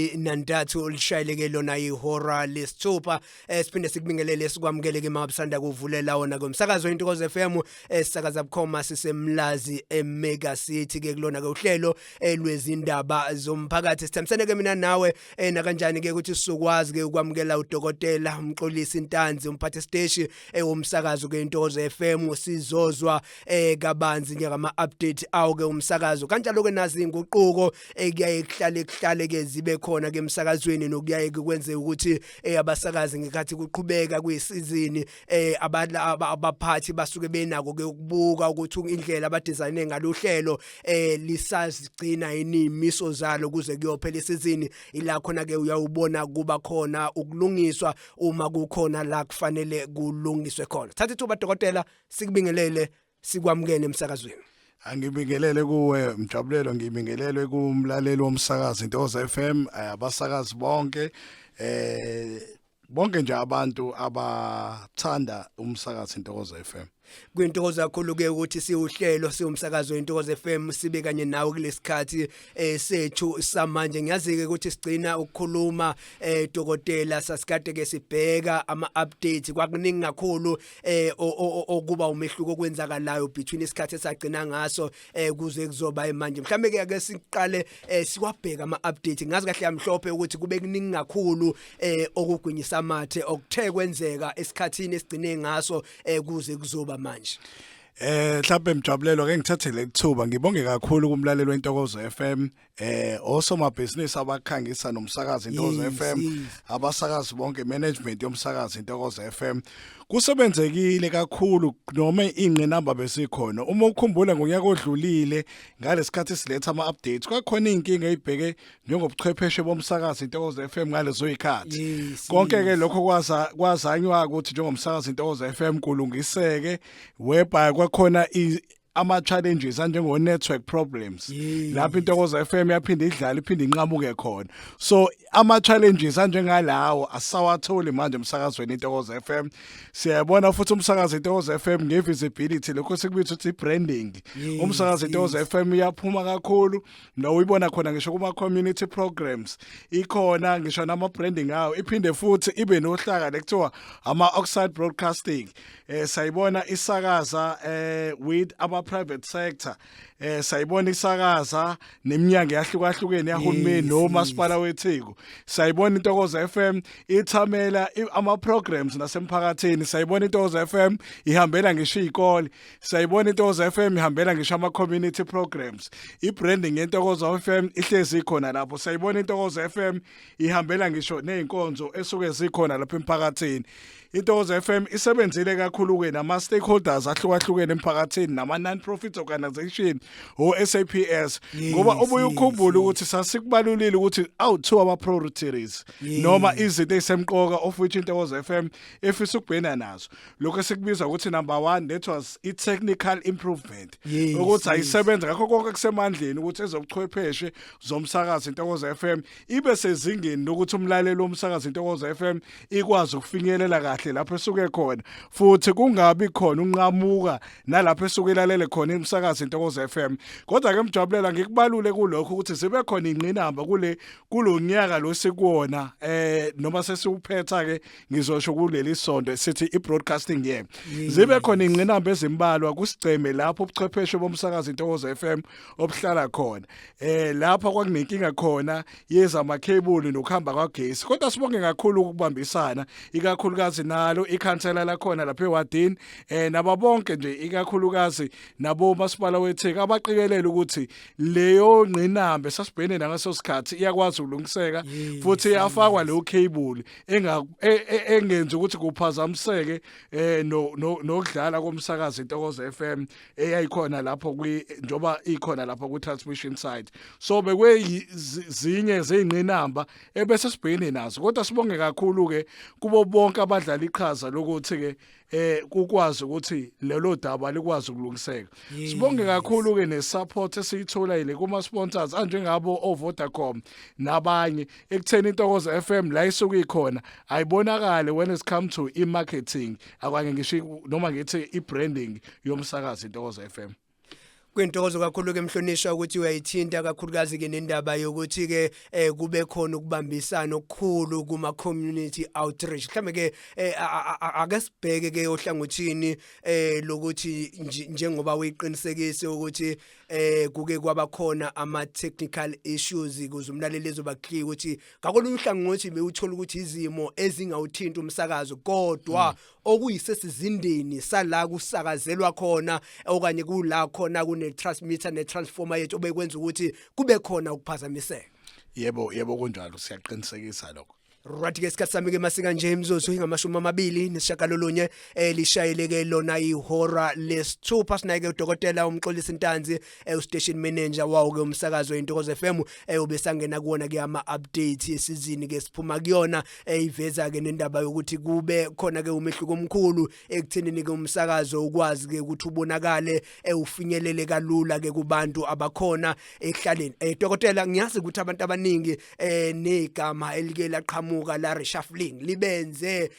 23 lishayeleke lona ihora lesithupha. Siphinde sikubingelele, sikwamukele ke mabusanda kuvulela wona komsakazo Intokozo FM, esisakaza bukhoma sisemlazi eMega City ke kulona ke uhlelo lwezindaba zomphakathi. Sithembisene ke mina nawe nakanjani ke ukuthi sizokwazi ke ukwamukela udokotela uMxolisi Ntanzi, umphathi siteshi womsakazo ke Intokozo FM. Sizozwa kabanzi ngama update awo ke umsakazo, kanjalo ke nazi inguquko ekuyaye kuhlale ke zibe khona ke emsakazweni, nokuyaye kwenze ukuthi abasakazi ngekhathi kuqhubeka kuyisizini abaphathi basuke benako ke ukubuka ukuthi indlela abadesigne ngalohlelo lisazigcina yini imiso zalo kuze kuyophela isizini. Ila khona ke uyawubona kuba khona ukulungiswa uma kukhona la kufanele kulungiswe khona. Thatha ithuba dokotela, sikubingelele, sikwamukele emsakazweni. Angibingelele kuwe Mjabulelo, ngibingelele kumlaleli womsakazo Intokozo FM, abasakazi bonke, bonke nje abantu abathanda umsakazo Intokozo FM. Kuyintokozo kakhulu ke ukuthi siuhlelo siwumsakazo Intokozo FM sibe kanye nawe kulesikhathi sethu samanje. Ngiyazi ke ukuthi sigcina ukukhuluma dokotela sasikade ke sibheka ama updates, kwakuningi kakhulu okuba umehluko okwenzakalayo between isikhathi esagcina ngaso kuze kuzoba manje. Mhlambe ke ake siqale siwabheka ama updates. Ngazi kahle yamhlophe ukuthi kube kuningi kakhulu okugwinyisa amathe okuthe kwenzeka esikhathini esigcine ngaso kuze kuzoba manje. Mhlawumbe Mjabulelo, ke ngithathe lethuba ngibonge kakhulu kumlaleli wentokozo FM, osomabhizinisi abakhangisa nomsakazo Intokozo FM, abasakazi bonke, management yomsakazo Intokozo FM. Kusebenzekile kakhulu noma ingqinamba besikhona. Uma ukhumbula ngonyaka odlulile ngalesikhathi siletha ama updates, kwakhona inkinga ezibheke njengobuchwepheshe bomsakazo Intokozo FM ngalezo zikhathi. Konke ke lokho kwaza kwazanywa ukuthi njengomsakazo Intokozo FM kulungiseke, whereby kwakhona ama challenges anjengo network problems lapho Intokozo FM yaphinda idlala iphinde inqamuke khona. So ama challenges anjengalawo asawatholi manje emsakazweni Intokozo FM. Siyabona futhi umsakazo Intokozo FM ngevisibility, lokho sikubiza ukuthi branding. Umsakazo Intokozo FM iyaphuma kakhulu no uyibona khona ngisho kuma community programs ikhona, ngisho nama branding awo. Iphinde futhi ibe nohlaka lekuthiwa ama oxide broadcasting. Sayibona isakaza with ama private sector, sayibona isakaza neminyango yahlukahlukene yahulumeni nomasipala weTheku. Sayibona Intokozo FM ithamela ama programs nasemphakathini. Sayibona Intokozo FM ihambela ngisho izikole. Sayibona Intokozo FM ihambela ngisho ama community programs. I-branding yentokozo FM ihlezi ikhona lapho. Sayibona Intokozo FM ihambela ngisho nezinkonzo esuke zikhona lapha emphakathini. Intokozo FM isebenzile kakhulu ke nama stakeholders ahlukahlukene emphakathini nama non-profit organization, o SAPS, ngoba ubuye ukhumbule ukuthi sasikubalulile ukuthi awu2 ama priorities noma izinto ezisemqoka of which Intokozo FM efisa ukubhena nazo, lokho esikubiza ukuthi number 1, that was i technical improvement, ukuthi ayisebenza ngakho konke kusemandleni ukuthi ezobuchwepheshe zomsakazo Intokozo FM ibe sezingeni lokuthi umlaleli womsakazo Intokozo FM ikwazi ukufinyelela kahle lapho esuke khona, futhi kungabi khona unqamuka nalapho esuke ilalele khona umsakazo Intokozo FM. Kodwa ke Mjabulela, ngikubalule kulokho ukuthi zibe khona ingqinamba kule kulonyaka lo sikuwona, noma sesiwuphetha ke ngizosho kuleli sonto sithi i-broadcasting year, zibe khona ingqinamba ezimbalwa kusigceme lapho ubuchwepheshe bomsakazo Intokozo FM obuhlala khona, lapha kwakunenkinga khona yezama cable nokuhamba kwagesi. Kodwa sibonge kakhulu ukubambisana, ikakhulukazi nalo ikhansela lakhona lapha ewadini, nabo bonke nje, ikakhulukazi nabo masipala weTheku abaqikelele ukuthi leyo ngqinamba esasibhene nangaso sikhathi iyakwazi ukulungiseka futhi iyafakwa leyo cable engenzi ukuthi kuphazamiseke no nokudlala komsakazo Intokozo FM eyayikhona lapho kwi njoba ikhona lapho ku transmission side. So bekwezinye zeyingqinamba ebese sibhekene nazo, kodwa sibonge kakhulu ke kubo bonke abadlala iqhaza lokuthi ke kukwazi ukuthi lelo daba likwazi ukulungiseka. Sibonge kakhulu ke ne support esiyithola ile kuma sponsors anjengabo o Vodacom nabanye ekutheni Intokozo FM la isuke ikhona ayibonakale when it's come to i-marketing, akanye ngisho noma ngithi i-branding yomsakazo Intokozo FM. Kuyintokozo kakhulu ke mhlonishwa ukuthi uyayithinta kakhulukazi ke nendaba yokuthi ke kube khona ukubambisana okukhulu kuma community outreach. Mhlambe ke ake sibheke ke ohlangothini lokuthi njengoba uyiqinisekise ukuthi kuke kwaba khona ama technical issues ukuze umlaleli ezoba clear ukuthi ngakolunye uhlangothi bewuthola ukuthi izimo ezingawuthinta umsakazo, kodwa okuyisesizindeni sala kusakazelwa khona okanye kula khona kune transmitter ne transformer yethu obekwenza ukuthi kube khona ukuphazamiseka. Yebo, kunjalo, siyaqinisekisa lokho. Right ke, isikhathi sami ke masika nje imizuzu inga-29 lishayeleke lona ihora lesithupha. Sinake udokotela uMxolisi Ntanzi, ustation manager wawo ke umsakazo weNtokozo FM, ubesangena kuwona ke ama updates yesizini ke siphuma kuyona, iveza ke nendaba yokuthi kube khona ke umehluko omkhulu ekuthenini ke umsakazo ukwazi ke ukuthi ubonakale, ufinyelele kalula ke kubantu abakhona ekuhlaleni. Dokotela, ngiyazi ukuthi abantu abaningi negama elike laqhamuka la reshuffling libenze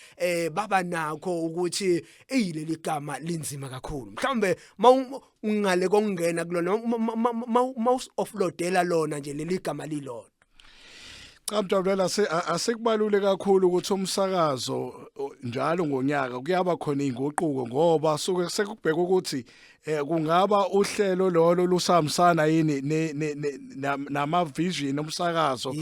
baba nakho ukuthi eyileli gama linzima kakhulu. Mhlawumbe ungale kokungena kulona, mouse offloadela lona nje leli gama lilodwa. Cha Mjabulela, asikubalule kakhulu ukuthi umsakazo njalo ngonyaka kuyaba khona inguquko, ngoba suke sekubheka ukuthi kungaba uhlelo lolo lusahambisana yini nama vision omsakazo,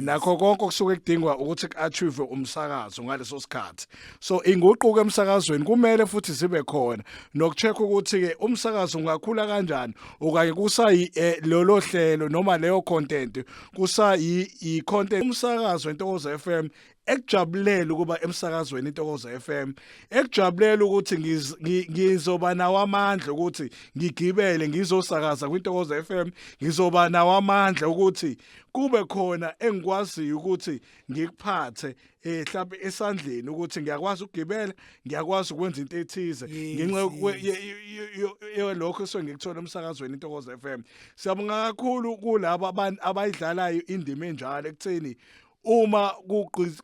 nakho konke okusuke kudingwa ukuthi ku-achieve umsakazo ngaleso sikhathi. So inguquko emsakazweni kumele futhi zibe khona, nokucheck ukuthi ke umsakazo ungakhula kanjani, okanye kusayi lolo hlelo noma leyo content kusayi i content umsakazo Intokozo FM ekujabulela ukuba emsakazweni Intokozo FM, ekujabulela ukuthi ngizoba nawo amandla ukuthi ngigibele ngizosakaza kwiNtokozo FM, ngizoba nawo amandla ukuthi kube khona engikwaziyo ukuthi ngikuphathe mhlawumbe esandleni, ukuthi ngiyakwazi ukugibela, ngiyakwazi ukwenza into ethize ngenxa yalokho esuke ngikuthola emsakazweni Intokozo FM. Siyabonga kakhulu kulabo abantu abayidlalayo indima enjalo ekutheni uma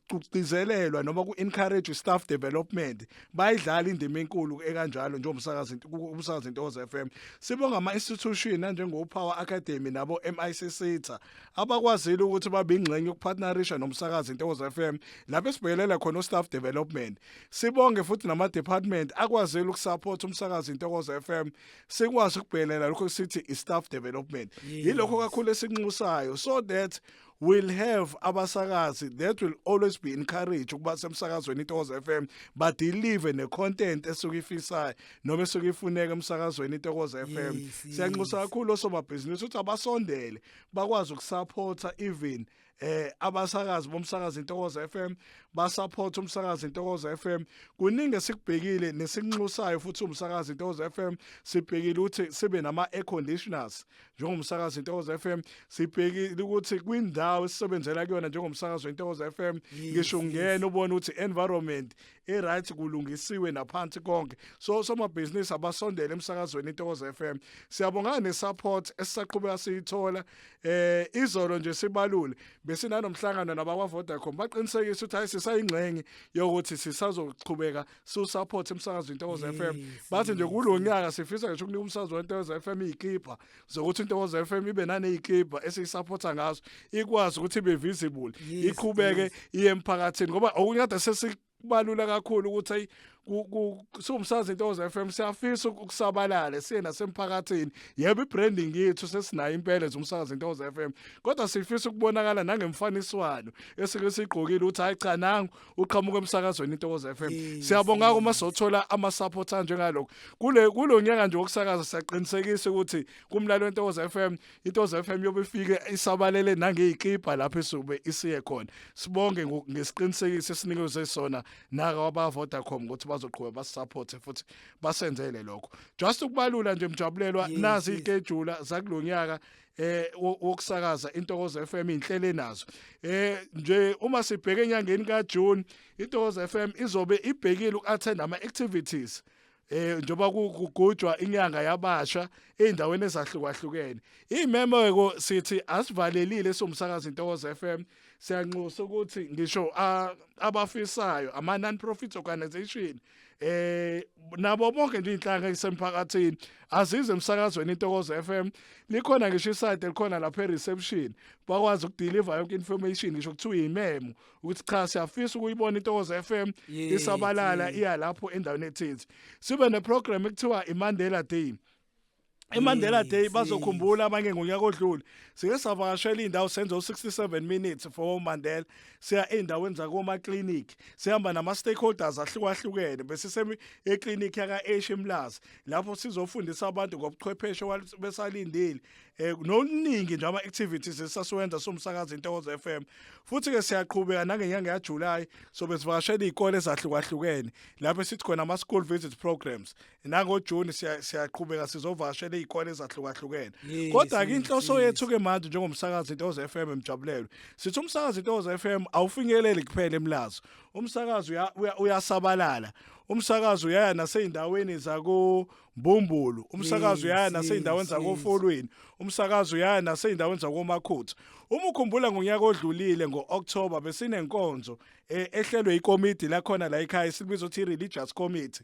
kugcizelelwa noma ku-encourage staff development, bayidlala indima enkulu ekanjalo njengomsakazi umsakazi Intokozo FM. Sibonga ama-institution anjengo-Power Academy nabo MICCTA abakwazile ukuthi babe ingxenye yokupartnerisha nomsakazi Intokozo FM lapho esibhekelela khona u-staff development. Sibonge futhi nama-department akwazile ukusupport umsakazi Intokozo FM, sikwazi ukubhekelela lokho sithi i-staff development. Yilokho kakhulu esinxusayo, so that we'll have abasakazi that will always be encouraged ukuba semsakazweni Intokozo FM, badeliver ne-content esuke ifisayo noma esuke ifuneka emsakazweni Intokozo FM. Siyanxusa kakhulu osomabhizinisi ukuthi abasondele bakwazi ukusupporta even abasakazi bomsakazo Intokozo FM, basupport umsakazo Intokozo FM. Kuningi esikubhekile nesinxusayo futhi umsakazo Intokozo FM. Sibhekile ukuthi sibe nama air conditioners njengomsakazo Intokozo FM. Sibhekile ukuthi kwindawo esisebenzela kuyona njengomsakazo Intokozo FM, ngisho ungena ubone ukuthi environment e-right, kulungisiwe naphansi konke. So somabhizinisi abasondele emsakazweni Intokozo FM. Siyabonga ne-support esisaqhubeka siyithola. Izolo nje sibalule besinanomhlangano nabakwa Vodacom, baqinisekisa ukuthi hayi, sisayingxenye yokuthi sisazoqhubeka siwusupport emsakazweni Intokozo FM. Bathi nje kulonyaka sifisa ngisho ukunika umsakazo weNtokozo FM izikipa zokuthi Intokozo FM ibe nanezikipa esiyisupporta ngazo, ikwazi ukuthi ibe visible, iqhubeke iye emphakathini, ngoba okunye kade sesikubalula kakhulu ukuthi ayi, siwumsakazo Intokozo FM siyafisa ukusabalala siye nasemphakathini. Yebo, ibranding yethu sesinayo impela zomsakazo Intokozo FM, kodwa sifisa ukubonakala nangemfaniswano esike sigqokile ukuthi hayi cha, nangu uqhamuka emsakazweni Intokozo FM. Siyabonga uma sothola ama support anjengalokho kule kulonyaka nje wokusakaza. Siyaqinisekisa ukuthi kumlalo weNtokozo FM, Intokozo FM yobe ifike isabalele nangeyikipa lapho esube isiye khona. Sibonge ngesiqinisekiso esinikezwe sona naka aba Vodacom ukuthi bazoqhubeka basupport futhi basenzele lokho. Just ukubalula nje Mjabulelwa, nazi ischedule zakulonyaka wokusakaza Intokozo FM, inhlelo enazo. Nje uma sibheke enyangeni kaJune, Intokozo FM izobe ibhekile uku-attend ama activities njoba kugujwa inyanga yabasha eindaweni ezahlukahlukene. Imemeko sithi asivalelile somsakazo Intokozo FM. Siyanxusa ukuthi ngisho abafisayo, ama non profit organization, nabo bonke nje inhlanga esemphakathini, azize emsakazweni Intokozo FM. Likhona ngisho isite likhona lapha e-reception, bakwazi ukudeliver yonke information, ngisho kuthiwa imemo ukuthi cha, siyafisa ukuyibona Intokozo FM isabalala iya lapho endaweni ethize. Sibe neprogram ekuthiwa iMandela Day. iMandela Day, bazokhumbula abanye, ngonyaka odlule sike savakashela indawo, senza u67 minutes for Mandela, siya ey'ndaweni zakoma clinic, sihamba nama stakeholders ahlukahlukene. Bese semi eclinic yaka H eMlazi, lapho sizofundisa abantu ngobuchwepheshe besalindile, nokuningi nje ama activities esasiwenza somsakazo Intokozo FM. Futhi ke siyaqhubeka nangenyanga ya July, sobe sivakashela izikole ezahlukahlukene lapho sithi khona ama school visit programs. Nango June siyaqhubeka, sizovakashela izikole ezahlukahlukene. Kodwa ke inhloso yethu ke manje njengomsakazo Intokozo FM, emjabulelo, sithi umsakazo Intokozo FM awufinyeleli kuphela eMlazi. Umsakazo uyasabalala, umsakazo uyaya naseyindaweni zako Mbumbulu, umsakazo uyaya naseyindaweni zakoFolweni, umsakazo uyaya naseyindaweni zakoMakhutha. Uma ukhumbula, ngonyaka odlulile ngo-October besinenkonzo ehlelwe ikomiti lakhona la ekhaya, silibiza ukuthi religious committee.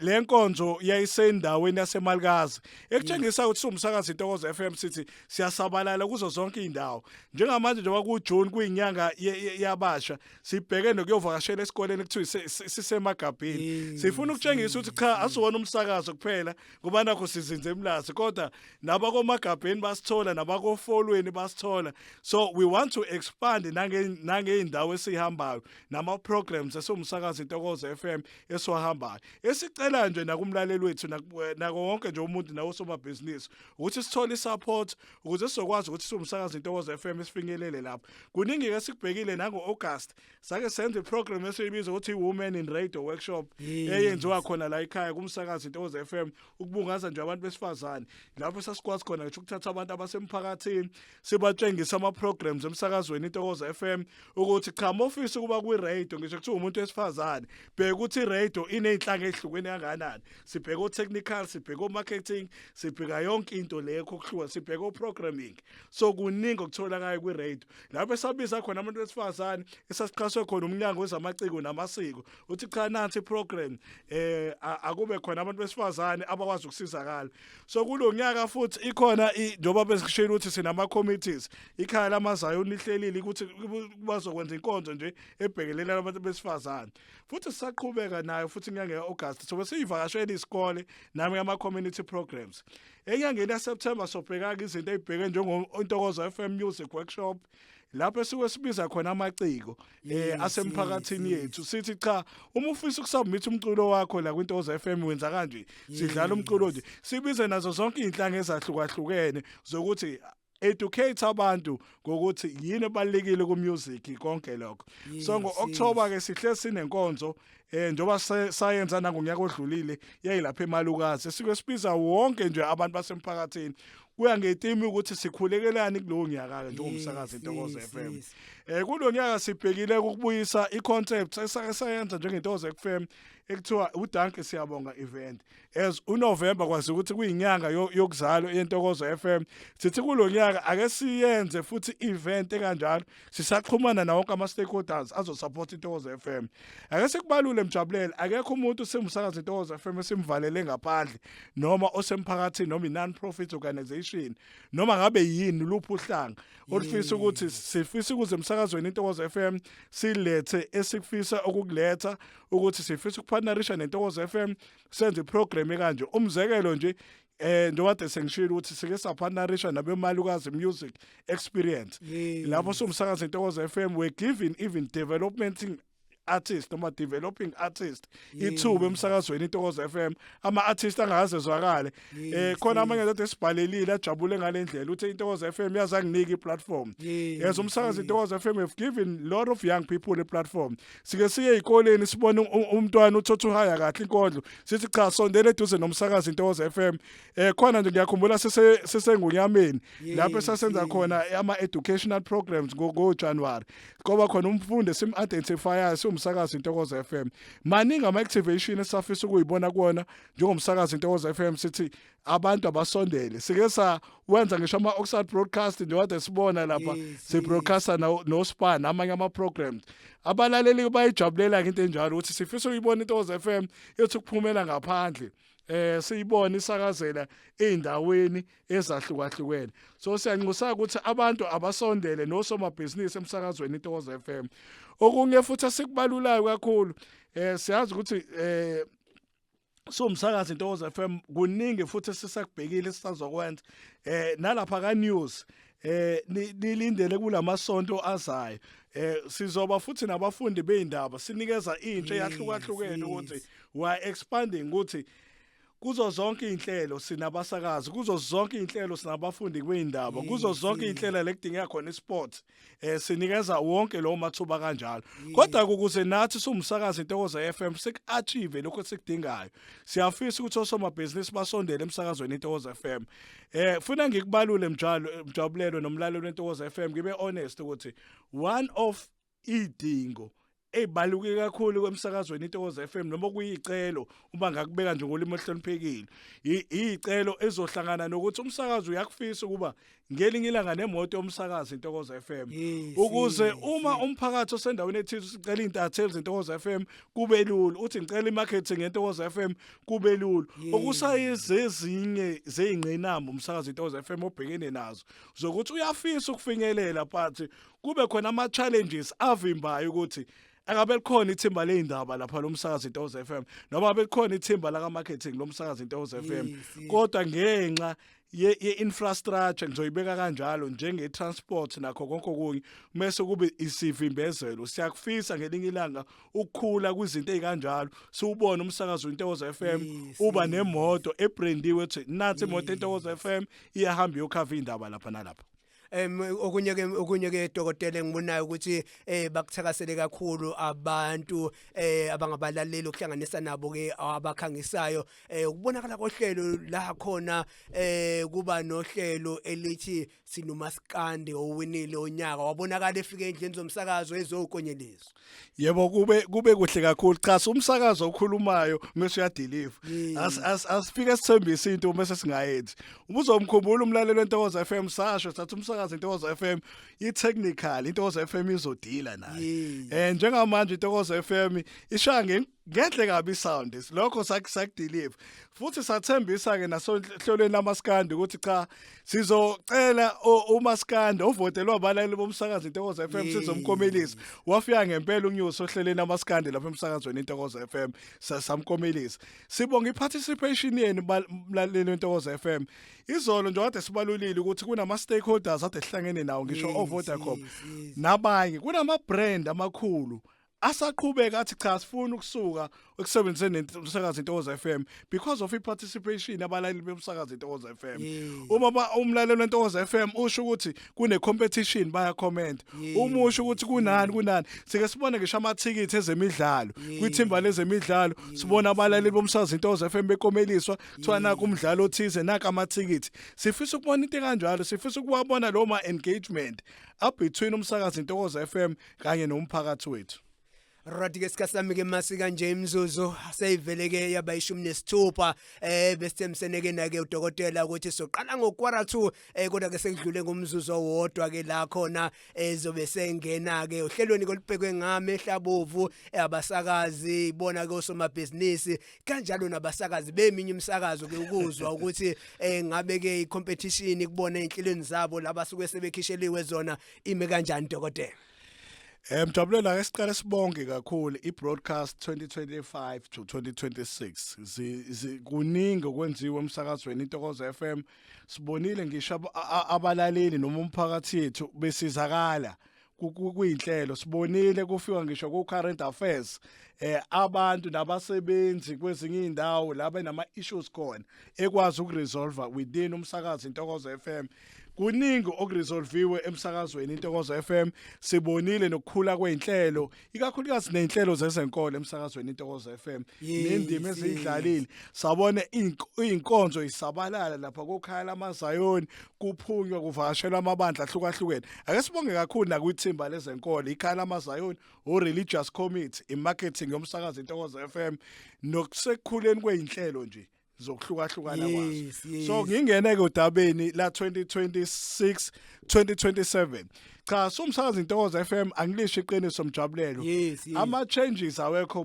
Le nkonzo yayisendaweni yaseMalikazi, ekutshengisa ukuthi umsakazo Intokozo FM sithi siyasabalala kuzo zonke indawo. Njengamanje njengoba ku June kuyinyanga yabasha, sibheke nokuyovakashela esikoleni ekuthiwa siseMagabhini. Sifuna ukutshengisa ukuthi cha, asiwona umsakazo kuphela, ngoba nakho sizinze eMlazi, kodwa nabakoMagabheni basithola, nabakoFolweni basithola. So we want to expand nangeyindawo esihambayo nama programs esomsakazo Intokozo FM esiwahambayo. Esicela nje nakumlaleli wethu, nako wonke nje umuntu, nawo somabhizinisi, ukuthi sithole isupport ukuze sizokwazi ukuthi siwumsakazo Intokozo FM sifinyelele lapho. Kuningi ke sikubhekile. Nango August sake senze iprogram esiyibiza ukuthi Women in Radio Workshop, eyenziwa khona la ekhaya kumsakazo Intokozo FM, ukubungaza nje abantu besifazane, lapho sasikwazi khona ngisho ukuthatha abantu abasemphakathini, sibatshengisa ama programs emsakazweni Intokozo FM, ukuthi cha, mofisa ukuba kwi radio, ngisho kuthiwa umuntu wesifazane, bheka ukuthi i-radio ineyinhlanga ezihlukene kangakanani. Sibheka o-technical, sibheka o-marketing, sibheka yonke into leyo kokuhluka, sibheka o-programming. So kuningi okutholakalayo kwi-radio, lapho esabiza khona abantu besifazane, esasiqhaswe khona umnyango wezamaciko namasiko, uthi cha, nansi iprogram, akube khona abantu besifazane abakwazi ukusizakala. So kulonyaka futhi ikhona, njengoba besishilo ukuthi sinama committees, ikhaya lamaZayoni lihlelile ukuthi bazokwenza inkonzo nje ebhekelela abantu besifazane. Futhi sisaqhubeka nayo futhi inyanga ya-August, sobe siyivakashela isikole nami ama community programs. Enyangeni yaSeptember sobheka izinto ezibheke njengo Intokozo FM Music Workshop, lapho esuke sibiza khona amaciko asemphakathini yethu, sithi cha, uma ufisa ukusubmit umculo wakho la kwiNtokozo FM, wenza kanje, sidlala umculo nje. Sibize nazo zonke izinhlanga ezahlukahlukene zokuthi educate abantu ngokuthi yini ebalekile ku music, konke lokho. So ngo-October ke sihle sinenkonzo, njoba sayenza nangonyaka odlulile, yayilapha eMalukazi, esike sibiza wonke nje abantu basemphakathini, kuya ngetheme ukuthi sikhulekelani kulowo nyaka ke njengomsakazo Intokozo FM. Kulo nyaka sibhekile ukubuyisa iconcept esake sayenza njengeNtokozo FM, ekuthiwa uDanke Siyabonga event. As uNovember kwazi ukuthi kuyinyanga yokuzalwa yeNtokozo FM, sithi kulonyaka ake siyenze futhi event ekanjalo. Sisaxhumana nawo wonke ama stakeholders azosupport Intokozo FM. Ake sikubalule, mjabulele, akekho umuntu simsakaza Intokozo FM esimvalele ngaphandle, noma osemphakathini, noma i-non profit organization, noma ngabe yini luphi uhlanga olufisa ukuthi sifisa ukuze emsakazweni Intokozo FM silethe esikufisa ukukuletha, ukuthi sifisa ukupartnerisha neNtokozo FM, senze iprogram ekanje. Umzekelo nje, njengoba sengishilo ukuthi sike sapartnerisha nabeMalukazi Music Experience, lapho somsakazo Intokozo FM we giving even development artist noma developing artist ithuba emsakazweni Intokozo FM, ama artist angaze zwakale. Khona amanye kade sibhalelile, ajabule ngalendlela uthi Intokozo FM yazanginika iplatform. As umsakazo Intokozo FM have given lot of young people a platform. Sike siye ezikoleni, sibone umntwana uthotha uhaya kahle inkondlo, sithi cha, sondela eduze nomsakazo Intokozo FM. Khona nje ngiyakhumbula sisengunyameni lapho esasenza khona ama educational programs ngo January, ngoba khona umfundi sim identify. Siwumsakazo Intokozo FM, maningi ama activation esafisa ukuyibona kuona njengomsakazo Intokozo FM. Sithi abantu abasondele, sike sa wenza ngisho ama Oxide broadcast nje kade sibona lapha, si broadcaster no Spa namanye ama programs. Abalaleli bayijabulela into enjalo, ukuthi sifisa ukuyibona Intokozo FM ethi ukuphumela ngaphandle, siyibone isakazela eindaweni ezahlukahlukene. So siyanxusa ukuthi abantu abasondele nosomabhizinisi emsakazweni Intokozo FM. Okunye futhi asikubalulayo kakhulu, siyazi ukuthi somsakazo Intokozo FM kuningi futhi sisakubhekile sisazokwenza nalapha ka news. Nilindele kulamasonto azayo, sizoba futhi nabafundi beindaba, sinikeza intsha eyahlukahlukene ukuthi we are expanding, ukuthi kuzo zonke inhlelo sinabasakazi, kuzo zonke inhlelo sinabafundi kweindaba, kuzo zonke inhlelo lekudingeka khona isport, sinikeza wonke lo mathuba kanjalo. Kodwa ukuze nathi siwumsakazi Intokozo FM sik-achieve lokho esikudingayo, siyafisa ukuthi osomabhizinisi basondele emsakazweni Intokozo FM. Funa ngikubalule, mjalo mjabulelo nomlaleli weNtokozo FM, ngibe honest ukuthi one of idingo ezibaluke kakhulu kwemsakazweni Intokozo FM, noma kuyicelo uma ngakubeka nje ngolimi oluhloniphekile, icelo ezohlangana nokuthi umsakazo uyakufisa ukuba ngelinye ilanga nemoto yomsakazo Intokozo FM, ukuze uma umphakathi osendaweni ethize usicela intatheli zeNtokozo FM kube lula, uthi ngicela imarketing yeNtokozo FM kube lula. Okusayizezinye zeyingqinamba umsakazo Intokozo FM obhekene nazo, zokuthi uyafisa ukufinyelela, but kube khona ama challenges avimbayo ukuthi akabe likhona ithimba leindaba lapha lomsakazo Intokozo FM, noma belikhona ithimba la marketing lomsakazo Intokozo FM, kodwa ngenxa ye infrastructure, ngizoyibeka kanjalo, njenge transport nakho konke okunye, mase kube isivimbezelo. Siyakufisa ngelinye ilanga ukukhula kwizinto ezikanjalo, siubone umsakazo Intokozo FM uba nemoto ebrandiwe ethi nathi imoto Intokozo FM iyahamba iyokhava indaba lapha nalapha. Okunye ke dokotela, engibonayo ukuthi bakuthakasele kakhulu abantu abangabalaleli, ukuhlanganisa nabo ke abakhangisayo, ukubonakala kohlelo la khona kuba nohlelo elithi sinomaskandi owinile onyaka, wabonakala efike endlini zomsakazo ezokonyelizwa. Yebo, kube kuhle kakhulu. Cha, umsakazo okhulumayo mase uyadeliver. Asifike sithembise into mase singayenzi. Ubuzomkhumbula umlaleli weNtokozo FM, sasho sathi umsakazo Intokozo FM i technical Intokozo FM izodila nayo. Njengamanje Intokozo FM ishaya ngenhle kabi sound, lokho sakudeliver. Futhi sathembisa ke nasohlelweni lamaskandi ukuthi cha, sizocela umaskandi ovotelwa abalaleli bomsakazo Intokozo FM, sizomkomelisa. Wafika ngempela uNews ohlelweni amaskandi lapha emsakazweni Intokozo FM, samkomelisa. Sibonga iparticipation yenu, mlaleli weNtokozo FM. Izolo nje kade sibalulile ukuthi kunama stakeholders ade sihlangene nawo, ngisho o Vodacom nabanye, kunama brand amakhulu asaqhubeka athi cha, sifuna ukusuka ekusebenziseni umsakazo Intokozo FM because of i-participation abalaleli bomsakazo Intokozo FM. Uma umlaleli weNtokozo FM usho ukuthi kune competition, baya comment. Uma usho ukuthi kunani kunani, sike sibone ngisho amathikithi ezemidlalo kwithimba lezemidlalo, sibona abalaleli bomsakazo Intokozo FM bekomeliswa, kuthiwa naka umdlalo othize, naka amathikithi. Sifisa ukubona into kanjalo, sifisa ukuwabona lo ma engagement up between umsakazo Intokozo FM kanye nomphakathi wethu. Right ke, sikasami ke masika nje imizuzu seyivele ke yaba 16. Besithemsene ke nake udokotela ukuthi soqala ngo2:15, kodwa ke sekudlule ngomzuzu owodwa ke la khona ezobe sengena ke ohlelweni kolubhekwe ngami ehlabovu abasakazi, bona ke osomabhizinisi kanjalo nabasakazi beminye imisakazo ke, ukuzwa ukuthi ngabe ke icompetition kubona einhlelweni zabo labasuke sebekhisheliwe zona ime kanjani, dokotela. Mjabulela, ke siqale sibonge kakhulu i-broadcast 2025 to 2026. Kuningi okwenziwe emsakazweni Intokozo FM. Sibonile ngisho abalaleli noma umphakathi yethu besizakala kuyinhlelo. Sibonile kufika ngisho ku current affairs, abantu nabasebenzi kwezinye indawo la benama issues khona ekwazi ukuresolve within umsakazo Intokozo FM. Kuningi okuresolviwe emsakazweni Intokozo FM. Sibonile nokukhula kweinhlelo, ikakhulukazi nezinhlelo zezenkolo emsakazweni Intokozo FM, nendima ezidlalile. Sabona inkonzo isabalala lapha kokhaya lamazayoni, kuphunywa kuvakashelwa amabandla ahlukahlukene. Ake sibonge kakhulu nakwithimba lezenkolo ikhaya lamazayoni, o-religious committee, i-marketing yomsakazo Intokozo FM, nokusekukhuleni kweinhlelo nje zokuhlukahlukana kwazo. So ngingene ke udabeni la 2026 2027. Cha, somsakazo Intokozo FM, angilisho iqiniso, Mjabulelo, ama changes awekho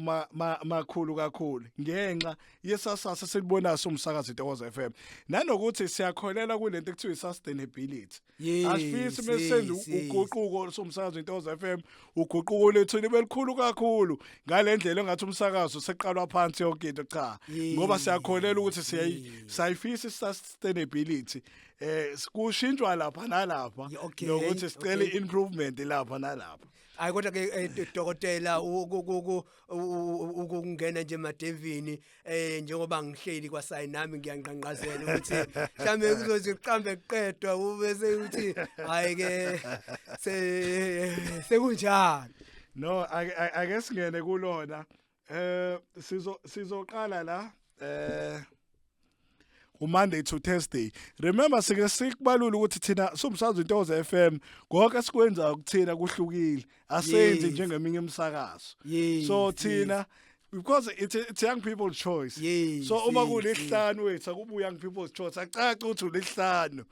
makhulu kakhulu ngenxa yesasasa selibonayo somsakazo Intokozo FM, nanokuthi siyakholela kulento ekuthiwa sustainability. Asifisi mesenza uguquko somsakazo Intokozo FM, uguquko lethu libe likhulu kakhulu ngalendlela engathi umsakazo seqalwa phansi yonke into. Cha, ngoba siyakholela ukuthi siyayifisa sustainability, kushintshwa lapha nalapha, nokuthi sicela improvement lapha nalapha. Hayi, kodwa ke dokotela, ukungena nje emadevini, njengoba ngihleli kwasayi nami ngiyanqanqazela ukuthi mhlambe kuzothi kuqambe kuqedwa ubese uthi hayi ke, sekunjalo. No, ake singene kulona. Sizoqala la uMonday to Thursday. Remember, sike sikubalula ukuthi thina somsakazo Intokozo FM, konke sikwenza kuthina kuhlukile, asenzi njengeminye imisakazo. So thina, because it's young people's choice, so uma kulesihlanu wethu akubu young people's choice, acaca ukuthi ulesihlanu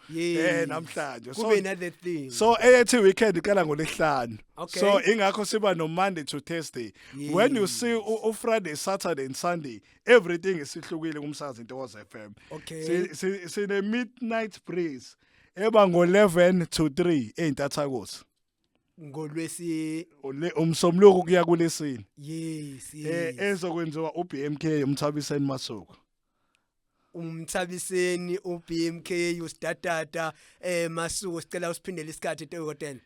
namhlanje. So kube another thing. So eyethi weekend iqala ngolesihlanu. So ingakho siba no Monday to Thursday. When you see u Friday, Saturday and Sunday, everything isihlukile kumsakazo Intokozo FM. Sine midnight breeze eba ngo11 to 3 eintathakusa. Ngolwesi? Umsombuluko kuya kulesine. Yes. Ezokwenziwa uBMK, uMthabiseni Masuku. Umthabiseni uBMK usidadada Masuku. Sicela usiphindele isikhathi, dokotela.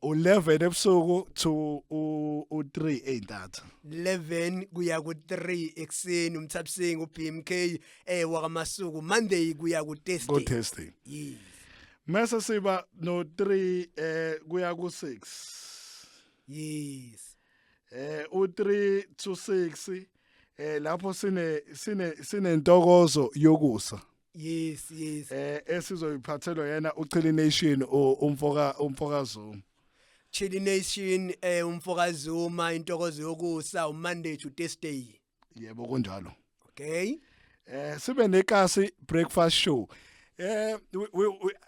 U11 ebusuku to u3 eintatha. 11 kuya ku3 ekseni, umthabiseni uBMK wakaMasuku, Monday kuya ku Go Thursday. Thursday. Yes. Mase siba no 3 kuya ku6. U3 to 6 lapho sine sinentokozo yokusa. Yes. Esizoyiphathelwa yena uChili Nation, umfoka Zuma. Chili Nation, umfoka Zuma, intokozo yokusa, uMonday to Thursday. Yebo, kunjalo. Okay. Sibe nekasi breakfast show.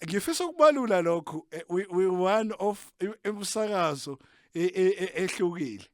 Ngifisa ukubalula lokhu, we one of imsakazo ehlukile.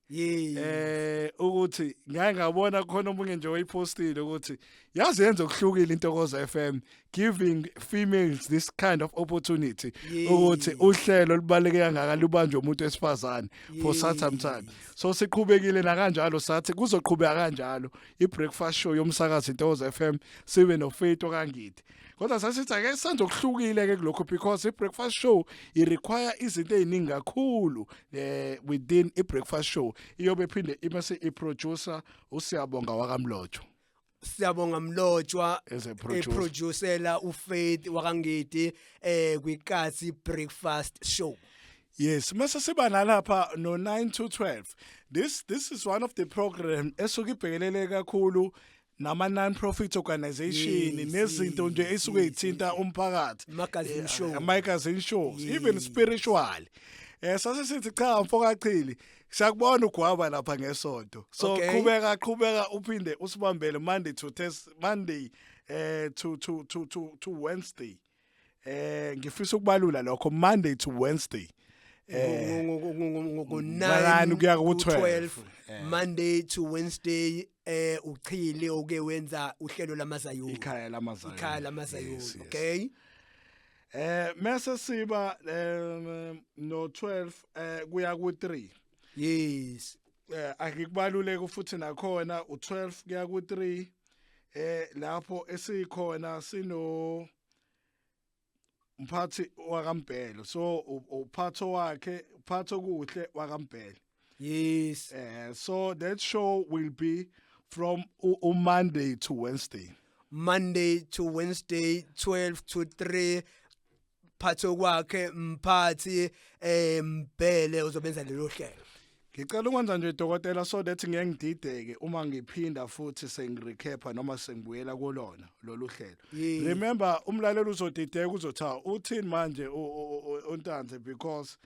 Ukuthi ngake ngabona khona omunye nje oyipostile ukuthi yazi yenza okuhlukile Intokozo FM, giving females this kind of opportunity, ukuthi uhlelo lubaleke kangaka lubanjwe umuntu wesifazane for such some time. So siqhubekile na kanjalo, sathi kuzoqhubeka kanjalo i-breakfast show yomsakazo Intokozo FM, sibe noFaith okaNgidi. Kodwa sasithi ake senze okuhlukile ke kulokho, because i-breakfast show i require izinto eziningi kakhulu within i-breakfast show. Iyobe phinde imase i-producer uSiyabonga wakaMlotshwa. Siyabonga Mlotshwa. As a producer. Eproducela uFaith wakaNgidi kwikasi breakfast show. Yes, mase siba nalapha no 9 to 12. This is one of the program esuke ibhekelele kakhulu nama non-profit organization, nezinto nje esuke ithinta umphakathi. Magazine show. Magazine shows, even spiritual. Sase sithi cha, mfoka Chili, siyakubona ugwaba lapha ngesonto. So qhubeka, qhubeka uphinde usibambele Monday to test Monday to Wednesday. Ngifisa ukubalula lokho, Monday to Wednesday. Ngo-9 9 kuya ku-12. Monday to Wednesday, uchili oke wenza uhlelo lamazayoni. Ikhaya lamazayoni. Ikhaya lamazayoni. Yes. Okay. Mase siba no 12 kuya ku3. Akikubaluleke futhi nakhona u12 kuya ku3, lapho esikhona sino umphathi wakaMbhelo, so uphatho wakhe, uphatho kuhle wakaMbhelo. So that show will be from u Monday to Wednesday. Monday to Wednesday, 12 to 3. Phatho kwakhe mphathi Mbhele uzobenza lelo hlelo. Ngicela ukwenza nje, dokotela, so that ngeke ngidideke uma ngiphinda futhi sengirecapa noma sengibuyela kulona lolu hlelo. Remember, umlaleli uzodideka, uzothi, "Uthini manje uNtanzi?" because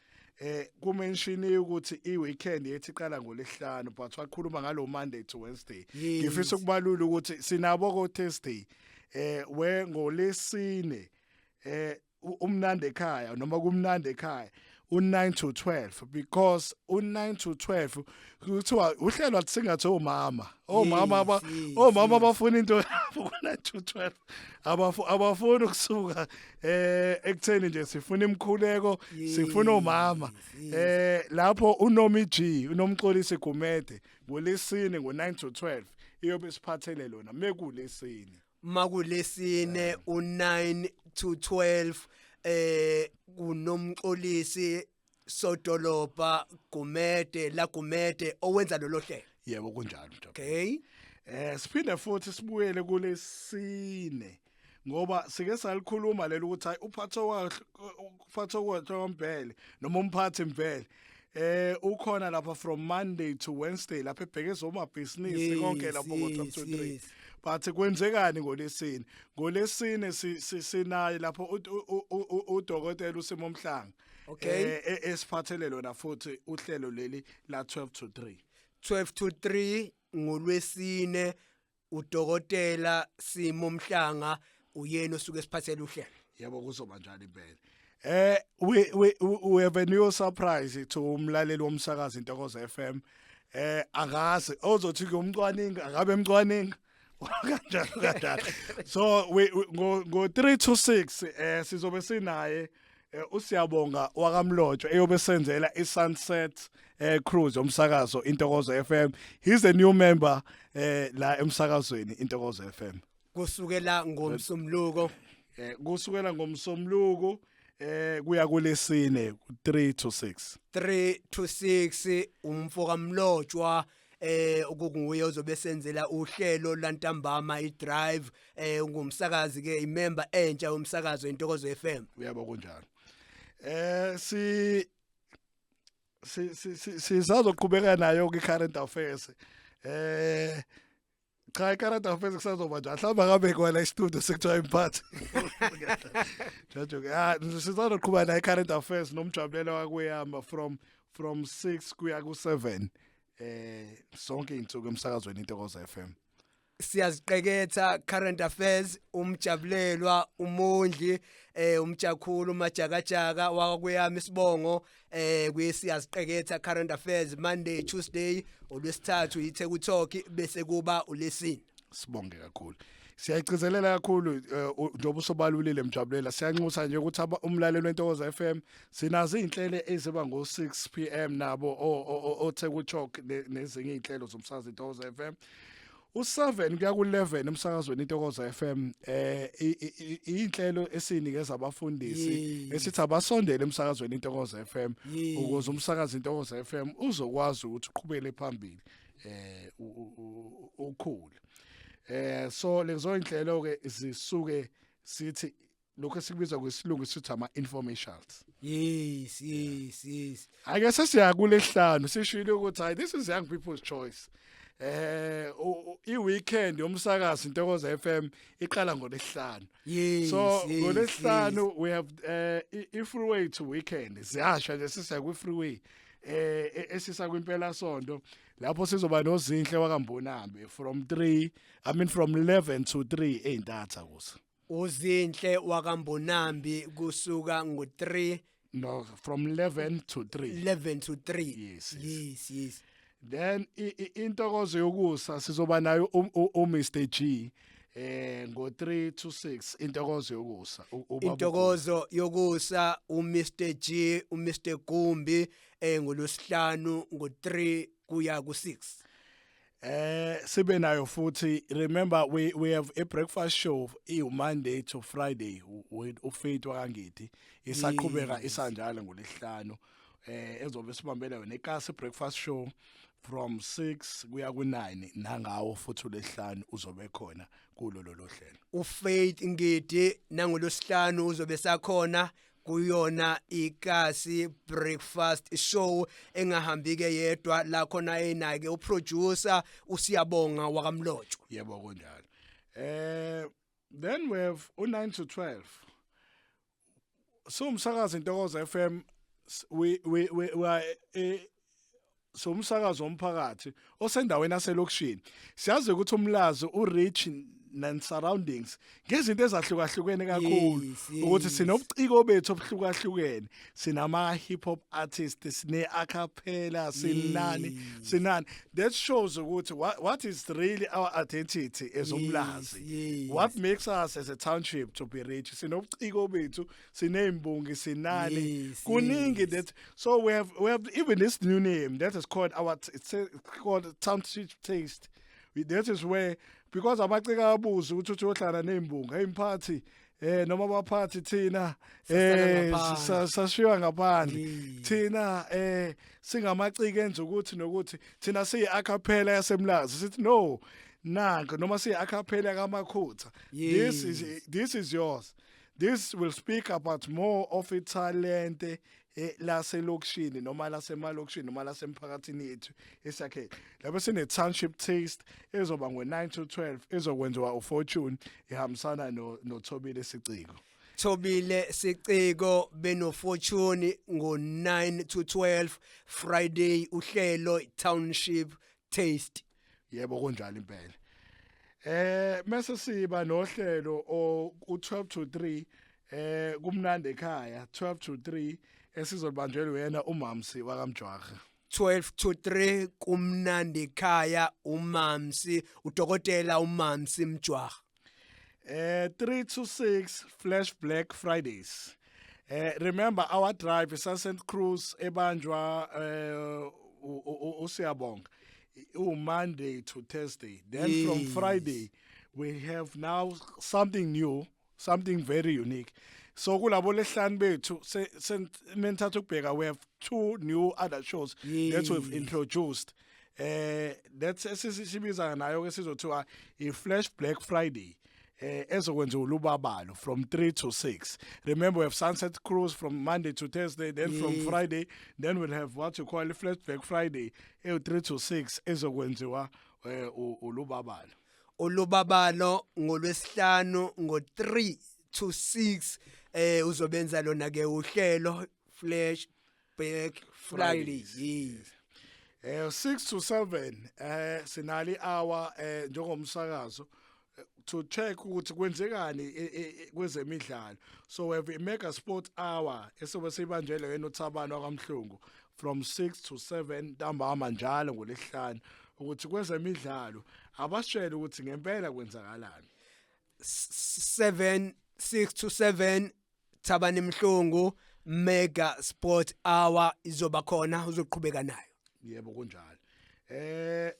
kumentionile ukuthi i-weekend yethi iqala ngolesihlanu, but wakhuluma ngalo Monday to Wednesday. Ngifisa ukubalula ukuthi sinabo ko Thursday, we ngolesine umnandi ekhaya noma kumnandi ekhaya u9 to 12, because u9 to 12 kuthiwa uhlelo athi omama aba omama abafuna into yabo ku9 to 12, abafuni ukusuka ekutheni nje sifuna imkhuleko, sifuna omama. Lapho uNomi G, uNomxolisi Gumede, ngolesine ngo9 to 12 iyobe siphathele lona mekulesine. Makulesine u9 to 12 kunomxolisi sodolobha Gumede la Gumede owenza lolo hlelo. Yebo, kunjalo, Mjabulelo. Okay. Siphinde futhi sibuyele kulesine, ngoba sike salikhuluma lelo ukuthi hayi, uphatho kwakhe kombhele noma umphathi mvele ukhona lapha from Monday to Wednesday, lapha ebheke ezomabhizinisi konke lapho ngo 12 to 3. But kwenzekani ngolesine? Ngolesine sinaye lapho udokotela uSimo Mhlanga esiphathele lona futhi uhlelo leli la 12 to 3. 12 to 3 ngolwesine, udokotela Simo Mhlanga uyena osuke esiphathele uhlelo. Yebo, kuzoba njalo impela. We have a new surprise to umlaleli womsakazo Intokozo FM. Angazi ozothi ke umcwaningi akabe emcwaningi kanjalo kanjalo. So we ngo 3 to 6 sizobe sinaye uSiyabonga wakaMlotshwa eyobe senzela iSunset Cruise umsakazo Intokozo FM. He's a new member la emsakazweni Intokozo FM. Kusukela ngomsumluko. Kusukela ngomsomluko kuya kulesine 3 to 6. 3 to 6, umfo kaMlotshwa okunguye ozobe senzela uhlelo lantambama iDrive, ungumsakazi ke, imember entsha yomsakazo Intokozo FM. Uyabo, kunjalo. Si sisazoqhubeka nayo ke current affairs. Cha, i-current affairs kusazoba njalo, mhlawumbe akabe khona i-studio sekuthiwa imphathi Jojo. Ah, sisazoqhubeka nayo i-current affairs nomjabulela wakweyama from 6 kuya ku 7 sonke insuku emsakazweni Intokozo FM. Siyaziqeketha current affairs, umjabulelwa umondli umjakhulu majakajaka wakweyami isibongo kuyisiyaziqeketha current affairs Monday, Tuesday, olwesithathu yiTheku Talk, bese kuba ulesine. Sibonge kakhulu, siyayigcizelela kakhulu njengoba usobalulile, mjabulela. Siyanxusa nje ukuthi umlaleli weNtokozo FM, sinazo izinhlelo eziba ngo 6 pm nabo oTheku Talk nezinye izinhlelo zomsakazo Intokozo FM. U7 kuya ku11 emsakazweni Intokozo FM inhlelo esinikeza abafundisi esithi abasondele emsakazweni Intokozo FM ukuze umsakazo Intokozo FM uzokwazi ukuthi uqhubele phambili, ukhule. So lezo inhlelo ke zisuke sithi lokho esikubiza kwesilungu sithi ama informationals. Ake sesiya kulesihlanu, sishilo ukuthi hayi, this is young people's choice. I-weekend yomsakazo Intokozo FM iqala ngolesihlanu. So ngolesihlanu we have i-freeway to weekend. Ziyasha nje, sisiya kwi-freeway esisa kwimpela sonto, lapho sizoba noZinhle wakaMbonambi from 3, I mean from 11 to 3 eintatha kusa. UZinhle wakaMbonambi kusuka ngo3? No, from 11 to 3. 11 to 3. Yes. Yes. Then intokozo yokusa sizoba nayo u Mr G ngo 3 to 6, intokozo yokusa ubaba. Intokozo yokusa, uMr G, uMr Gumbi, ngolosihlanu ngo3 kuya ku6. Sibe nayo futhi, remember we have a breakfast show i Monday to Friday with uFaith wakaNgidi, isaqhubeka isanjalo ngolesihlanu, ezobe sibambele yona ikasi breakfast show from 6 kuya ku9, nangawo futhi ulesihlanu uzobe khona kulo lolo hlelo. UFaith Ngidi nangolosihlanu uzobe sakhona. Kuyona Ikasi Breakfast Show engahambi ke yedwa la khona, enake uproducer uSiyabonga wakaMlotshwa. Yebo, kunjalo. Then we have u9 to 12. So umsakazo Intokozo FM, we are so umsakazo womphakathi osendaweni yaselokishini. Siyazi ukuthi uMlazi urich and surroundings ngezinto ezahlukahlukene kakhulu, ukuthi sinobuciko bethu obuhlukahlukene, sinama hip hop artists, sine acapella, sinani, sinani. That shows ukuthi what is really our identity as uMlazi, what makes us as a township to be rich. Sinobuciko bethu, sinezimbongi, sinani, kuningi. That so we have even this new name that is called our, it's called Township Taste. That is where, because amaciko abuza ukuthi uthi uyohlala nezimbongi, hey mphathi, noma abaphathi, thina Sasala ngaphandle. Sashiywa ngaphandle. Thina singamaciko enza ukuthi nokuthi thina siyi acapella yaseMlazi, sithi no, nanko, noma siyi acapella kaMakhutha. This is this is yours. This will speak about more of italent laselokishini noma lasemalokishini noma lasemphakathini yethu esakhe. Lapho sine Township Taste ezoba ngo9 to 12, ezokwenziwa uFortune ihambisana no noThobile Siciko. Thobile Siciko beno Fortune ngo9 to 12 Friday, uhlelo Township Taste. Yebo, kunjalo impela. Mase siba nohlelo u12 to 3, kumnandi ekhaya, 12 to 3, esizolibanjelwa yena uMamsi wakaMjwaha. 12 to 3, kumnandi ekhaya, uMamsi, udokotela uMamsi Mjwaha. 3 to 6, Flash Black Fridays. Remember our drive, Sunset Cruise, ebanjwa uSiyabonga u Monday to Thursday. Then from Friday we have now something new, something very unique. So kulabo lehlanu bethu menthatha ukubheka, we have two new other shows that we've introduced. That's esisibiza nayo ke, sizothiwa i Flash Black Friday, ezokwenza ulubabalo from 3 to 6. Remember, we have Sunset Cruise from Monday to Thursday, then from Friday, then we'll have what you call Flash Black Friday ewu 3 to 6, ezokwenziwa ulubabalo. Olubabalo ngolwesihlanu ngo3 to 6, uzobenza lona ke uhlelo Flash Black Friday. Fridays. 6 to 7, sinali hour njengomsakazo to check ukuthi kwenzekani kwezemidlalo. So we have a Mega Sport Hour esobe sibanjelwe yena uThabani wakamhlungu from 6 to 7 ntambama njalo ngolesihlanu, ukuthi kwezemidlalo abasitshele ukuthi ngempela kwenzakalani. 7, 6 to 7, Thabani Mhlungu, Mega Sport Hour izoba khona, uzoqhubeka nayo. Yebo, kunjalo.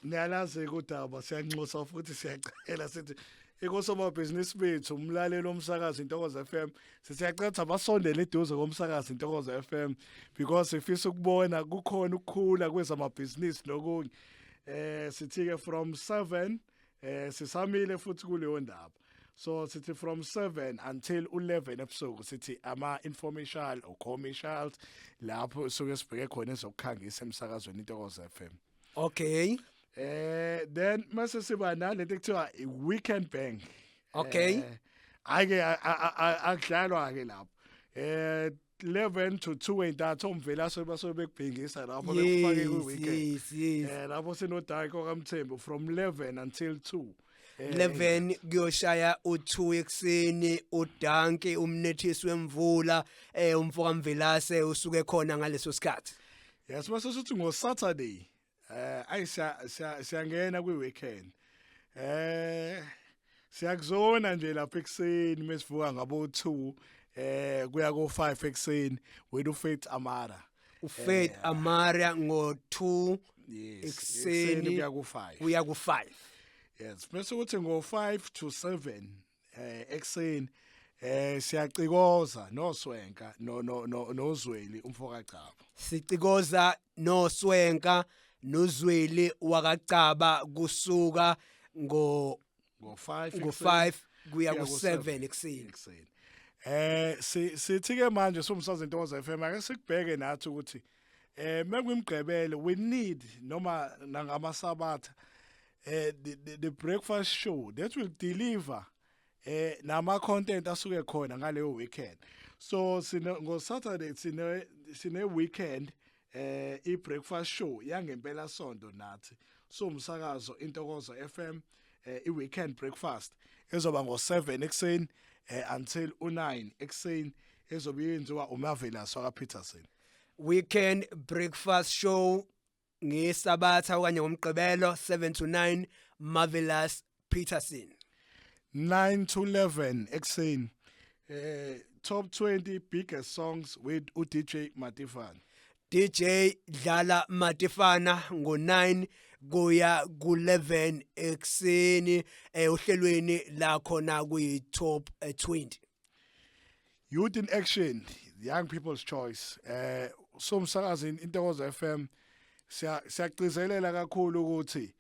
Niyalazi udaba, siyanxusa futhi siyacela, sithi ikosomabhizinisi bethu, umlaleli omsakazo Intokozo FM, siyacela abasondele eduze komsakazo Intokozo FM, because sifisa ukubona kukhona ukukhula kwezamabhizinisi nokunye. Sithi ke from 7, sisamile futhi kuleyo ndaba. So sithi from 7 until 11 ebusuku sithi ama informational or commercials, lapho suke sibheke khona ezokukhangisa emsakazweni Intokozo FM. Then mase siba nalento ekuthiwa i-Weekend Bank. Ake akudlalwa ke lapho. 11 to 2 entathu, omvelaso basuke bekubhingisa lapho, bekufake ku weekend. Lapho sinoDayiko kaMthembu from 11 until 2. 11 kuyoshaya u2 ekseni, uDanke umnethisi wemvula, umfoka Mvelase usuke khona ngaleso sikhathi. Yes, mase sithi ngo Saturday, ayi, siyangena kwi weekend. Siyakuzona nje lapha ekseni mesivuka ngabo 2 kuya ko 5 ekseni with uFaith Amara. uFaith Amara ngo2 ekseni kuya ku 5. Kuya ku5. Yes, bese kuthi ngo 5 to 7 ekseni, siyacikoza noSwenka no no no noZweli umfoka Caba. Sicikoza noSwenka noZweli wakaCaba kusuka ngo Ngo 5. Ngo 5 kuya ku 7 ekseni. Ekseni. Sithi ke manje somsazi Intokozo FM, ake sikubheke nathi ukuthi mekuyimgqibelo we need noma nangamasabatha the breakfast show that will deliver nama content asuke khona ngaleyo weekend. So sine ngo Saturday sine weekend i breakfast show yangempela sonto nathi so umsakazo Intokozo FM, i weekend breakfast ezoba ngo7 ekseni until u9 ekseni, ezobe yenziwa uMavelas waka Peterson. Weekend breakfast show ngesabatha okanye ngomgqibelo, 7 to 9, Marvelous Peterson. 9 to 11 ekseni, top 20 biggest songs with uDJ Matifana. DJ Dlala Matifana ngo9 kuya ku11 ekseni, ohlelweni la khona kuyi top 20. Youth in Action, young people's choice. Somsakazi Intokozo FM siyagcizelela kakhulu ukuthi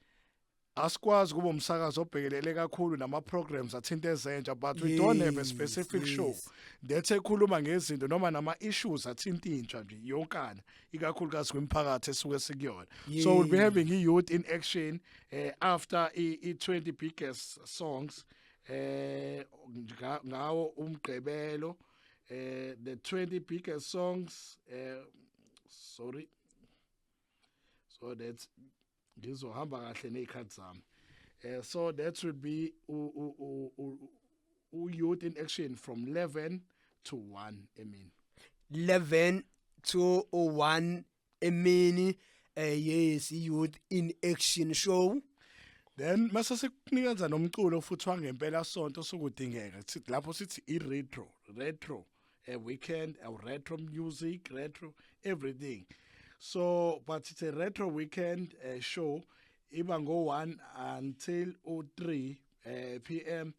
asikwazi kuba umsakazo obhekelele kakhulu nama programs athinta ezentsha, but we don't have a specific show that ekhuluma ngezinto noma nama issues athinta intsha nje yonkana, ikakhulukazi kwimiphakathi esuke sikuyona. So we'll be having i-Youth in Action after i-20 biggest songs ngawo umgqibelo, the 20 biggest songs. Sorry, so that's ngizohamba kahle nezikhathi zami. So that will be u Youth in Action from 11 to 1 emini. 11 to 1 emini, yes, Youth in Action show. Then mase sikunikeza nomculo futhi wangempela sonto sokudingeka. Sithi lapho sithi i-retro retro a weekend, a retro music, retro everything. So but it's a retro weekend show, iba ngo-1 until u-3 PM,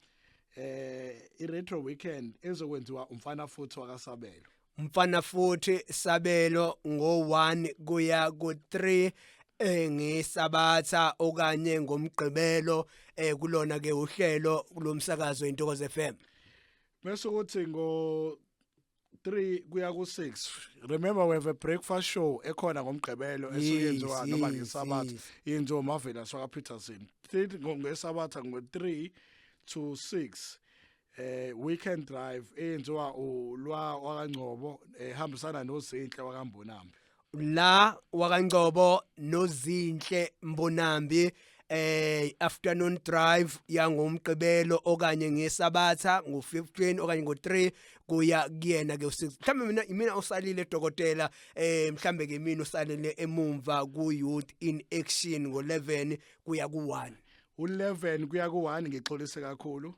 i-retro weekend ezokwenziwa umfana futhi wakaSabelo. Mfana futhi Sabelo ngo1 kuya ku3 ngesabatha okanye ngomgqibelo, kulona ke uhlelo kulomsakazo Intokozo FM. Bese kuthi ngo 3 kuya ku 6, remember we have a breakfast show ekhona ngomgqibelo esuyenziwa noma ngesabatha, yenziwa uMavela swaka Peterson. 3 ngesabatha, ngo 3 to 6, weekend drive eyenziwa ulwa wakaNgcobo ehambisana noZinhle wakaMbonambi. La wakaNgcobo noZinhle Mbonambi, afternoon drive yangomgqibelo okanye ngesabatha ngo15 okanye ngo3 kuya kuyena ke u6. Mhlambe mina imina osalile, dokotela, mhlambe ke mina usalele emumva ku Youth in Action ngo11 kuya ku1. U11 kuya ku1, ngixolise kakhulu,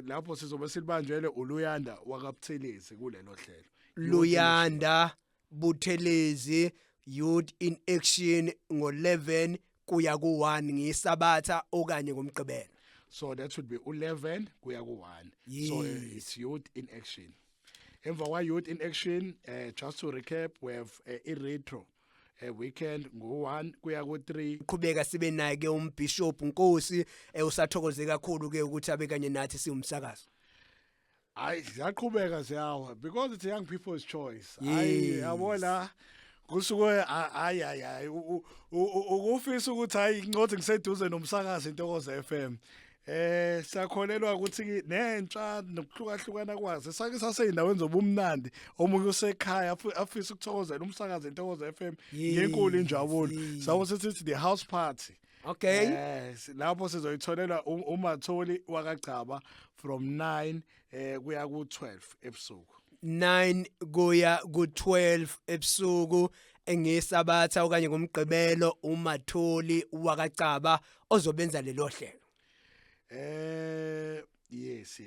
lapho sizobe silibanjwele uLuyanda wakaButhelezi kulelo hlelo. Luyanda Buthelezi, Youth in Action ngo11 kuya ku1 ngesabatha okanye ngomgqibelo. So that would be 11 kuya ku1. So it's Youth in Action. Emva kwa Youth in Action, just to recap, we have i retro weekend ngo1 kuya ku3. Qhubeka sibe naye ke umbishop Nkosi, usathokoze kakhulu ke ukuthi abe kanye nathi siwumsakazo. Hayi, ziyaqhubeka ziyawa because it's a young people's choice. Hayi, yabona kusuke hayi hayi hayi, ukufisa ukuthi hayi incothi ngiseduze nomsakazo Intokozo FM. Siyakholelwa ukuthi nentsha nokuhlukahlukana kwazo sake saseyindaweni zobumnandi, omunye usekhaya afisa ukuthokozela umsakazo Intokozo FM ngenkulu injabulo. Sabo sithi the house party. Lapho sizoyitholela uMatholi wakaGcaba from 9 kuya ku12 ebusuku. 9 kuya ku12 ebusuku engesabatha okanye ngomgqibelo, uMatholi wakaCaba ozobenza lelo hlelo. Yes.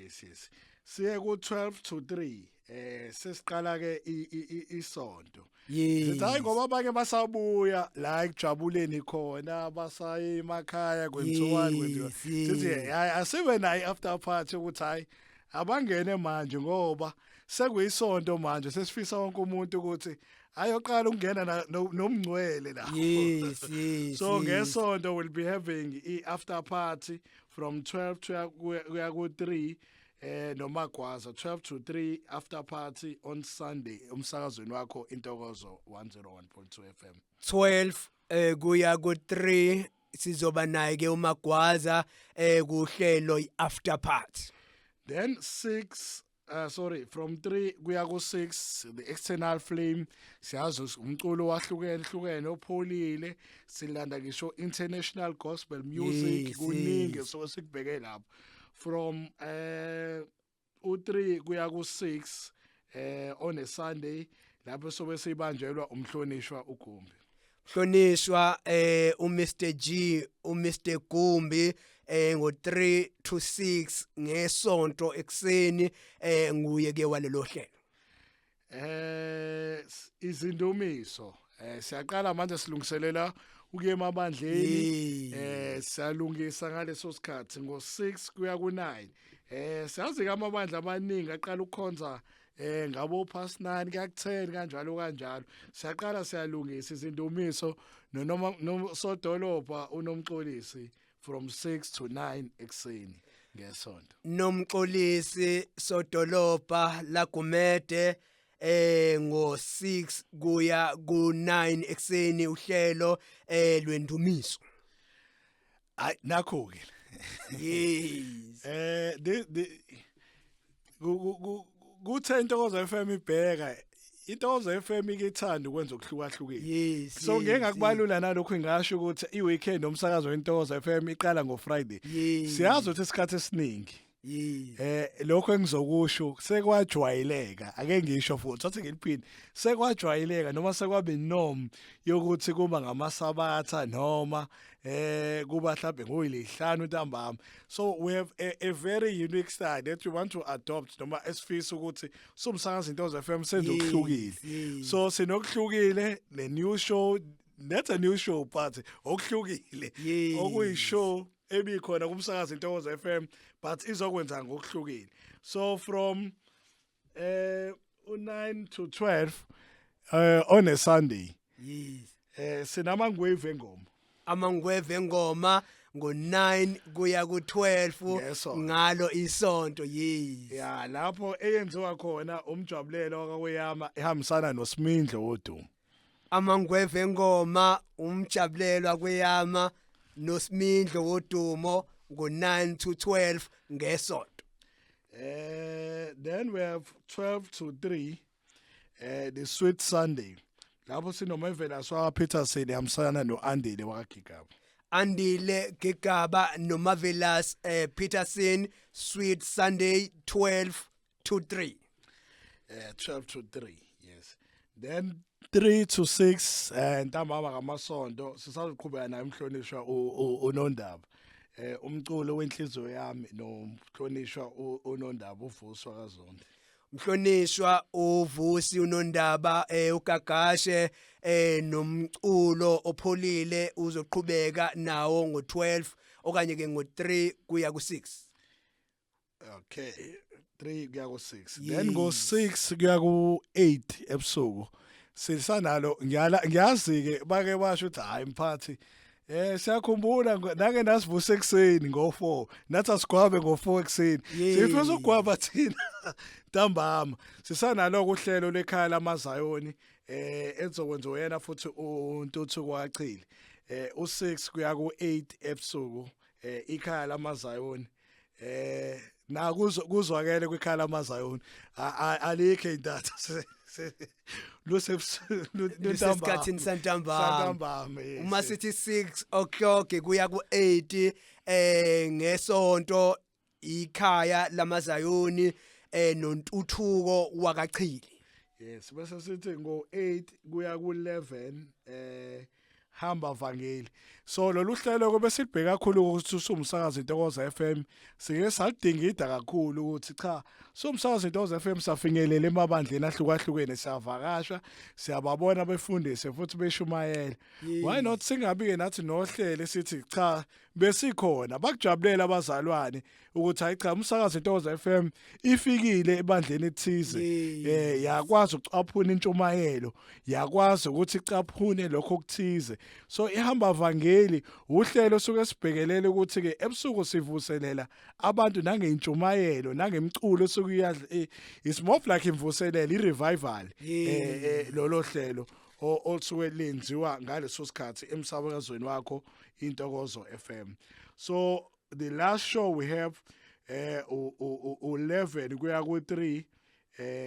Siye ku 12 to 3, sesiqala ke isonto. Sithi hayi ngoba abanye basabuya la ekujabuleni khona, basaye emakhaya, kwenziwani, kwenziwa. Sithi hayi, asibe nayo after party ukuthi hayi abangene manje ngoba sekuyisonto manje, sesifisa wonke umuntu ukuthi ayoqala ukungena nomngcwele la. So ngesonto we'll be having i after party from 12 to kuya ku 3. Nomagwaza 12 to 3 after party on Sunday umsakazweni wakho Intokozo 101.2 FM. 12 kuya ku 3 sizoba naye ke uMagwaza kuhlelo iafter party. Then 6, sorry, from 3 kuya ku 6, the external flame. Siyazi ukuthi umculo wahlukene hlukene opholile, silanda ngisho international gospel music, kuningi. So sikubheke lapho from u3 kuya ku 6 on a Sunday, lapho sobe sibanjelwa umhlonishwa uGumbi. Hlonishwa uMr G, uMr Gumbi, ngo 3 to 6 ngesonto ekseni, nguye ke walelo hlelo. Izindumiso, siyaqala manje, silungiselela ukuye emabandleni. Siyalungisa ngaleso sikhathi ngo6 kuya ku9. Siyazi ke amabandla amaningi aqala ukukhonza ngabo past 9 kuya ku10, kanjalo kanjalo. Siyaqala siyalungisa izindumiso nonoma sodolobha uNomxolisi from 6 to 9 ekseni ngesonto. Nomxolisi sodolobha lagumede ngo6 kuya ku9 ekseni, uhlelo lwendumiso. Hayi, nakho ke. The the kuthe Intokozo FM ibheka, Intokozo FM ikithanda ukwenza okuhlukahlukile. So ngeke ngakubalula nalokho, ngingasho ukuthi i-weekend umsakazo weNtokozo FM iqala ngoFriday. Siyazi ukuthi isikhathi esiningi lokho engizokusho sekwajwayeleka, ake ngisho futhi athi ngiliphinde, sekwajwayeleka noma sekwabe norm yokuthi kuba ngamasabatha noma kuba mhlawumbe ngoyilihlanu ntambama. So we have a very unique style that we want to adopt, noma esifisa ukuthi somsakazo Intokozo FM senze okuhlukile. So sinokuhlukile, ne new show, not a new show but okuhlukile, okuyishow ebikhona kumsakazo Intokozo FM, but izokwenza ngokuhlukile. So from u9 to 12 on a Sunday sinamangwevu engoma. Amangweve engoma ngo9 kuya ku12 Ngesonto. Ngalo isonto, yes. Ya, lapho eyenziwa khona umjabulelo wakakweyama ehambisana noSimindlo wodumo. Amangweve engoma, umjabulelwa kweyama noSimindlo wodumo, ngo9 to 12 ngesonto. Then we have 12 to 3, the Sweet Sunday, lapho sinomevela swa Peterson ehambisana noAndile wakaGigaba. Andile Gigaba noMavelas Peterson, Sweet Sunday, 12 to 3. 12 to 3, yes. Then 3 to 6 ntambama ngamasonto sisazoqhubeka naye umhlonishwa uNondaba, umculo wenhliziyo yami, nomhlonishwa uNondaba uvuswa kaZondi. Mhlonishwa uVusi uNondaba, uGagashe, nomculo opholile uzoqhubeka nawo ngo12 okanye ke ngo3 kuya ku6. Okay, 3 kuya ku6, then ngo 6 kuya ku8 ebusuku sisanalo. Ngiyala ngiyazi ke bake basho ukuthi hayi mphathi, siyakhumbula nake nasivusa ekseni ngo4, nathi asigwabe ngo4 ekseni. Sifisa ukugwaba thina ntambama. Sisanalo uhlelo lekhaya lamazayoni ezokwenza yena futhi uNtuthuko wachile, u6 kuya ku8 ebusuku, ikhaya lamazayoni. Na kuzwakele kwikhaya lamazayoni, alikho intatha Lusesikhathini santambama. Santambama, yes. Uma sithi 6 o'clock kuya ku8 ngesonto, ikhaya lamazayoni noNtuthuko wakachili. Yes, bese sithi ngo8 kuya ku11 hamba vangeli. So lolu hlelo kube silibheka kakhulu ukuthi usumsakazo Intokozo FM sike salidingida kakhulu ukuthi cha, somsakazo Intokozo FM safinyelela emabandleni ahlukahlukene, siyavakasha, siyababona befundise futhi beshumayela. Why not singabi ke nathi nohlelo sithi cha, besikhona, bakujabulela abazalwane ukuthi hayi cha, umsakazo Intokozo FM ifikile ebandleni ethize, yakwazi ukucaphuna intshumayelo, yakwazi ukuthi icaphune lokho okuthize. So ihamba vangeli uhlelo suke sibhekelele ukuthi ke ebusuku sivuselela abantu nangentshumayelo nangemculo suke iyadla, it's more of like imvuselelo, i-revival, lolo hlelo olusuke lenziwa ngaleso sikhathi emsakazweni wakho Intokozo FM. So the last show we have u11 kuya ku3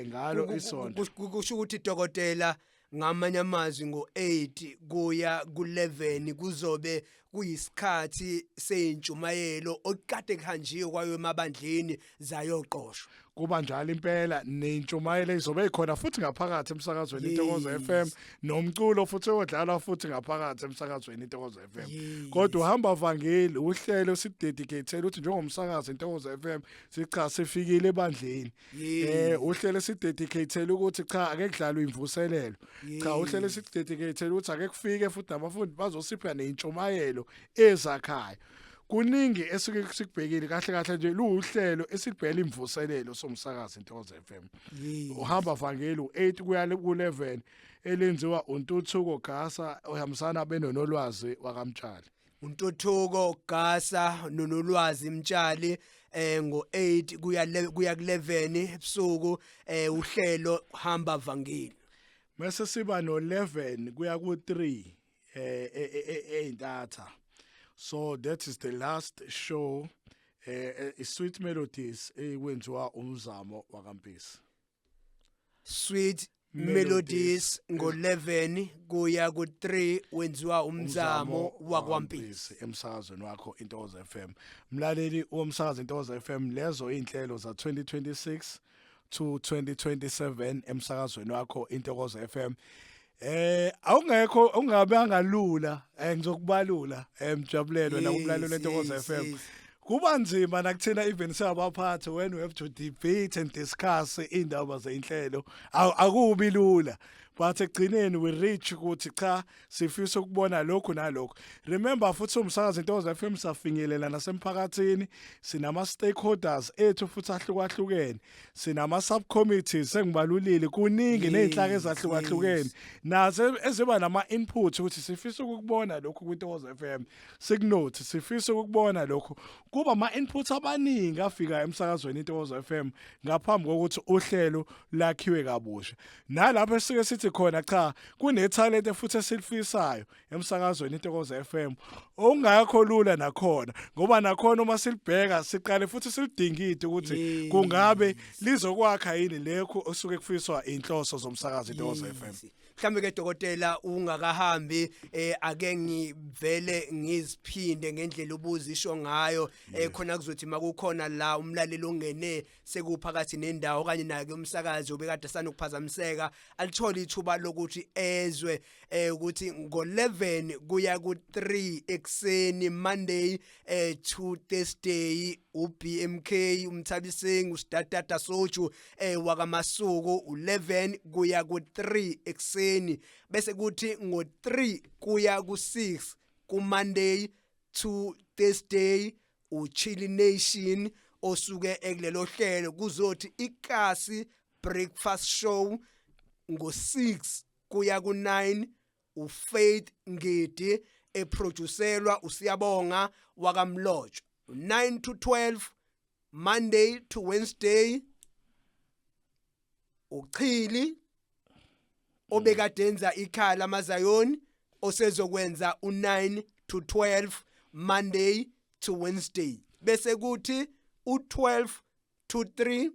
ngalo isonto. Kusho ukuthi, dokotela, ngamanye amazwi ngo8 kuya ku11 kuzobe kuyisikhathi seyintshumayelo okade kuhanjiwe kwayo emabandleni zayoqoshwa. Kuba njalo impela, nentshumayelo izobe ikhona futhi ngaphakathi emsakazweni Intokozo FM, nomculo futhi oyodlalwa futhi ngaphakathi emsakazweni Intokozo FM. Kodwa uhamba vangeli uhlelo sidedicate ukuthi njengomsakazo Intokozo FM sicha sifikile ebandleni. Uhlelo sidedicate ukuthi cha, ake kudlalwe imvuselelo. Cha, uhlelo sidedicate ukuthi ake kufike futhi nabafundi bazosipha nentshumayelo ezakhayo. Kuningi esuke sikubhekile kahle kahle nje, luhlelo esibhela imvuselelo somsakazo Intokozo FM. Uhamba vangeli u8 kuya ku11 elenziwa uNtuthuko Gasa ohambisana benonolwazi wakaMtshali. Untuthuko Gasa nonolwazi Mtshali ngo8 kuya ku11 ebusuku, uhlelo hamba vangeli. Mase siba no11 kuya ku3 eintatha. So that is the last show, Sweet Melodies ekwenziwa umzamo wakaMpisi. Sweet Melodies ngo11 kuya ku3 wenziwa umzamo wakwaMpisi. Emsakazweni wakho Intokozo FM. Mlaleli womsakazo Intokozo FM, lezo inhlelo za 2026 to 2027 emsakazweni wakho Intokozo FM. Awungekho ungabe angalula, ngizokubalula, mjabulelo nakumlaleli Intokozo FM. Kuba nzima nakuthina even siyabaphathi when we have to debate and discuss indaba zeinhlelo, akubi lula, but ekugcineni we reach ukuthi cha, sifisa ukubona lokhu nalokhu. Remember futhi umsakazo Intokozo FM safinyelela nasemphakathini, sinama stakeholders ethu futhi ahlukahlukene, sinama subcommittees sengibalulile, kuningi nezinhlaka ezahlukahlukene nazo eziba nama input ukuthi sifisa ukubona lokhu kwiNtokozo FM, sikunote, sifisa ukubona lokhu. Kuba ama inputs abaningi afika emsakazweni Intokozo FM ngaphambi kokuthi uhlelo lakhiwe kabusha, nalapho esike sithi khona cha, kune talent futhi esilifisayo emsakazweni Intokozo FM, okungakho lula nakhona, ngoba nakhona uma silibheka siqale futhi silidingide ukuthi kungabe lizokwakha yini lekho osuke kufiswa inhloso zomsakazo Intokozo FM. Mhlambe ke, dokotela, ungakahambi, ake ngivele ngiziphinde ngendlela ubuzisho ngayo, khona kuzothi makukhona la umlaleli ongene sekuphakathi nendawo okanye naye umsakazi obekade sanokuphazamiseka alithole ithuba lokuthi ezwe ukuthi ngo11 kuya ku3 ekseni Monday to Thursday uBMK uMthabiseng uSidatata Soju wakaMasuku u11 kuya ku3 ekseni, bese kuthi ngo3 kuya ku6 ku Monday to Thursday uChili Nation osuke ekulelo hlelo. Kuzothi ikasi breakfast show ngo6 kuya ku9 uFaith Ngidi eproducelwa uSiyabonga wakaMlotshwa. 9 to 12 Monday to Wednesday uChili obekade enza ikhaya lamazayoni osezokwenza u9 to 12 Monday to Wednesday, bese kuthi u12 to 3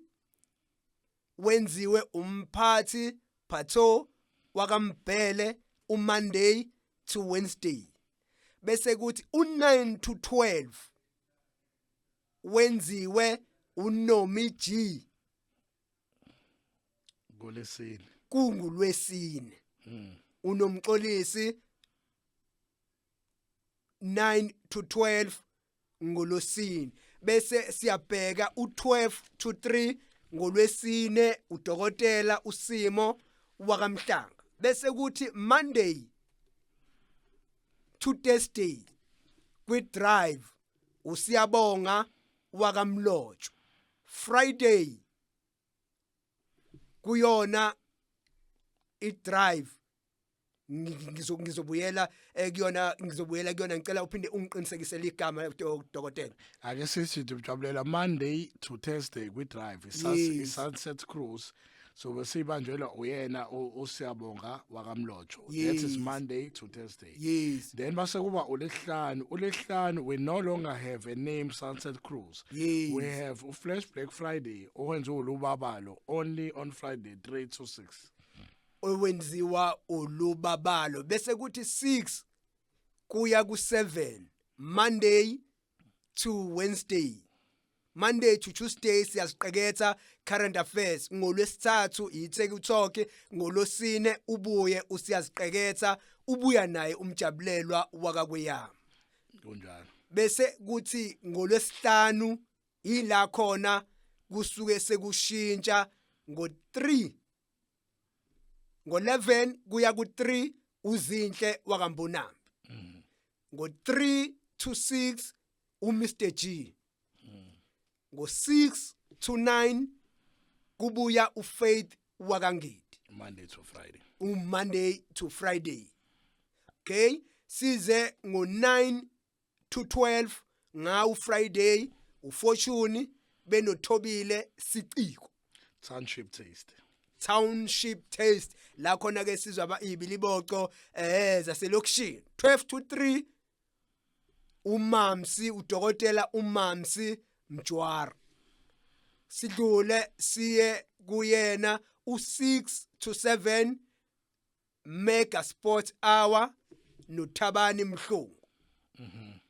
wenziwe umphathi Phatho wakaMbhele uMonday to Wednesday, bese kuthi u9 to 12 wenziwe uNomi G. Ngolesine. Kungulwesine unomxolisi 9 to 12 ngolosine, bese siyabheka u12 to 3 ngolwesine udokotela uSimo wakaMhlanga, bese kuthi Monday to Thursday kwi drive uSiyabonga wakaMlotshwa, Friday kuyona i drive. Ngizobuyela kuyona, ngizobuyela kuyona. Ngicela uphinde ungiqinisekisele igama, dokotela. Ake sithi, Mjabulela, Monday to Thursday kwi drive i-Sunset Cruise, so besibanjelwa uyena uSiyabonga wakaMlotho. That is Monday to Thursday. Then base kuba uLesihlanu. ULesihlanu we no longer have a name Sunset Cruise. We have uFlash Black Friday owenziwa uLubabalo only on Friday 3 to 6. Owenziwa uLubabalo, bese kuthi 6 kuya ku7, Monday to Wednesday, Monday to Tuesday siyaziqeketha current affairs, ngolwesithathu iTech Talk, ngolosine ubuye usiyaziqeketha, ubuya naye umjabulelwa wakakweyama. Kunjalo. Bese kuthi ngolwesihlanu ila khona kusuke sekushintsha ngo3, ngo11 kuya ku3 uZinhle wakaMbonambi, ngo3 to 6 uMr G, ngo6 to 9 kubuya uFaith wakaNgidi. Monday to Friday. uMonday to Friday. Okay, size ngo9 to 12 ngawu Friday, uFortune benoThobile Siciko. Township Taste. Township Taste, la khona ke sizwa aba ibiliboco zaselokishini. 12 to 3 uMamsi, udokotela uMamsi Mjwara. Sidlule siye kuyena u6 to 7, Mega Sport Hour noThabani Mhlungu.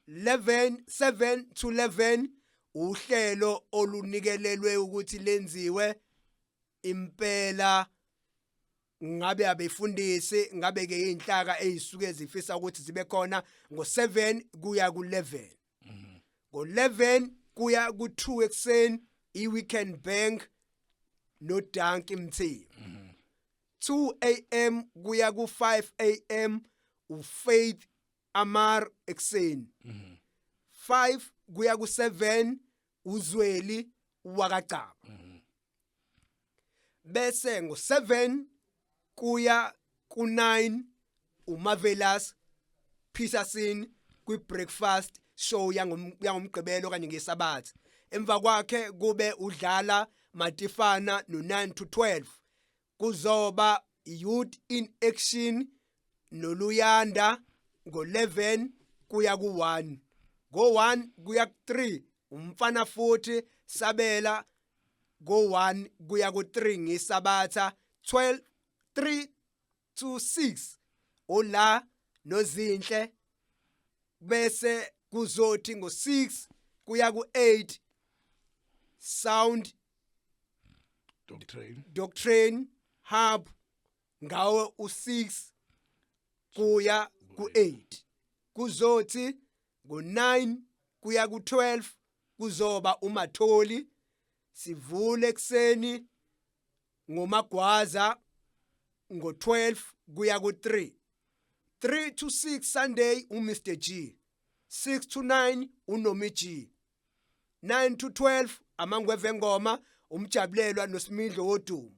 11 7 to 11 uhlelo olunikelelwe ukuthi lenziwe impela ngabe abefundisi, ngabe ke inhlaka ezisuke zifisa ukuthi zibe khona ngo7 kuya ku11. Ngo11 kuya ku2 ekseni iWeekend Bank noDanki Mthembu. 2 am kuya ku5 am uFaith Amar ekseni. 5 kuya ku7 uZweli wakaCaba. Bese ngo7 kuya ku9 uMarvelous Peterson kwi breakfast show yangomgqibelo kanye ngesabatha. Emva kwakhe kube udlala Matifana no9 to 12, kuzoba Youth in Action noLuyanda ngo11 kuya ku1. Ngo1 kuya ku3 umfana futhi Sabela, ngo1 kuya ku3 ngesabatha. 12 3 to 6 ola noZinhle, bese kuzothi ngo6 kuya ku8 Sound Doctrine. Doctrine Hub ngawo u6 kuya ku8. Kuzothi ngo9 kuya ku12 kuzoba uMatholi. Sivule ekseni ngomagwaza ngo12 kuya ku3. 3 to 6 Sunday uMr G, 6 to 9 uNomi G, 9 to 12 amangweve ngoma umjabulelwa noSimidlo wodumo,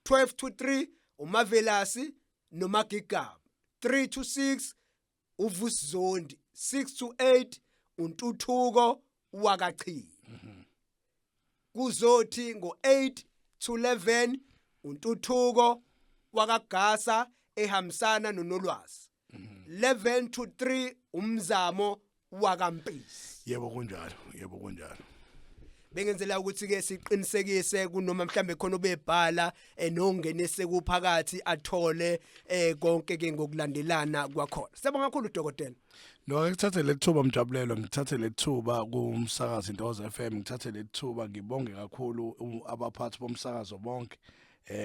12 to 3 uMavelasi noMagigaba, 3 to 6 uVusizondi, 6 to 8 uNtuthuko wakaChibi. Kuzothi ngo8 to 11 uNtuthuko wakaGasa ehambisana noNolwazi, 11 to 3 uMzamo wakaMpisi. Yebo kunjalo, yebo kunjalo. Bengenzela ukuthi ke siqinisekise kunoma mhlambe khona obebhala nongenise kuphakathi athole konke ke ngokulandelana kwakhona. Siyabonga kakhulu, dokotela. No, ake ngithathe lethuba, Mjabulelo, ngithathe lethuba kumsakazo Intokozo FM, ngithathe lethuba ngibonge kakhulu abaphathi bomsakazo bonke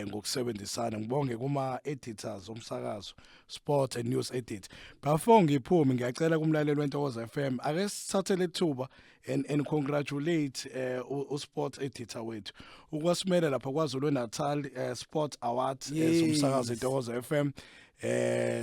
ngokusebenzisana. Ngibonge kuma editors omsakazo, sport and news edit. Before ngiphume, ngiyacela kumlaleli weNtokozo FM, ake sithathe lethuba and congratulate u sport editor wethu ukwasimela lapha kwaZulu Natal Sport Awards umsakazo Intokozo FM.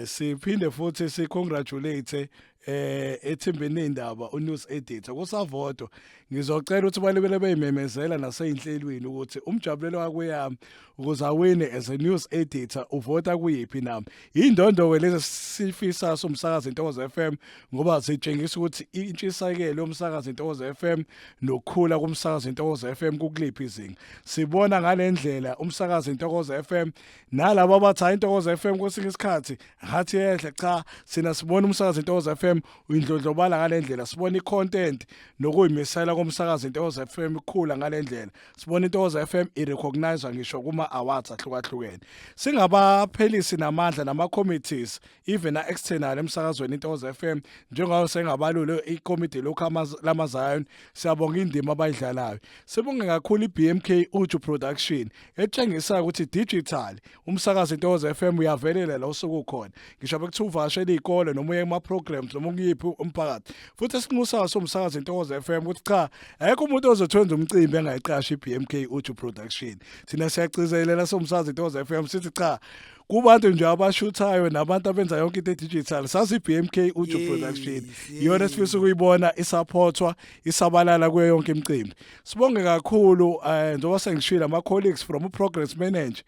Siphinde futhi si congratulate Ethimbeni indaba unews editor kusavotwa. Ngizocela ukuthi balibele beyimemezela naseyinhlelweni ukuthi umjabulelo wakuyami ukuze awine as a news editor uvota kuyiphi nami. Indondo ke lezi sifisa somsakazo Intokozo FM, ngoba zitshengisa ukuthi intshisekelo yomsakazo Intokozo FM nokukhula komsakazo Intokozo FM kukuliphi izinga. Sibona ngalendlela umsakazo Intokozo FM nalabo abathi hayi, Intokozo FM kwesinye isikhathi ngathi yehle. Cha, sina sibona umsakazo Intokozo FM uyindlondlobala ngalendlela. Sibona icontent nokuyimisela komsakazo Intokozo FM ikhula ngalendlela. Sibona Intokozo FM irecognize ngisho kuma awards ahlukahlukene. Singabaphelisi namandla nama committees, even na external emsakazweni Intokozo FM, njengoba sengabalule ikomiti lokhu lamaZion. Siyabonga indima abayidlalayo. Sibonge kakhulu iBMK Uju Production etshengisa ukuthi digital umsakazo Intokozo FM uyavelela la usuku khona, ngisho bekuthiwa uvakashela izikole noma uye kuma programs noma ukuyiphi umphakathi. Futhi esinxusayo somsakazo Intokozo FM ukuthi cha, ayekho umuntu ozothwenza umcimbi engayiqashi iBMK Uju Production. Thina siyagcizelela somsakazo Intokozo FM, sithi cha, kubantu nje abashuthayo nabantu abenza yonke into digital, sazi iBMK Uju Production iyona esifisa ukuyibona isupportwa, isabalala kuyo yonke imicimbi. Sibonge kakhulu, njengoba sengishilo, ama colleagues from programs manager,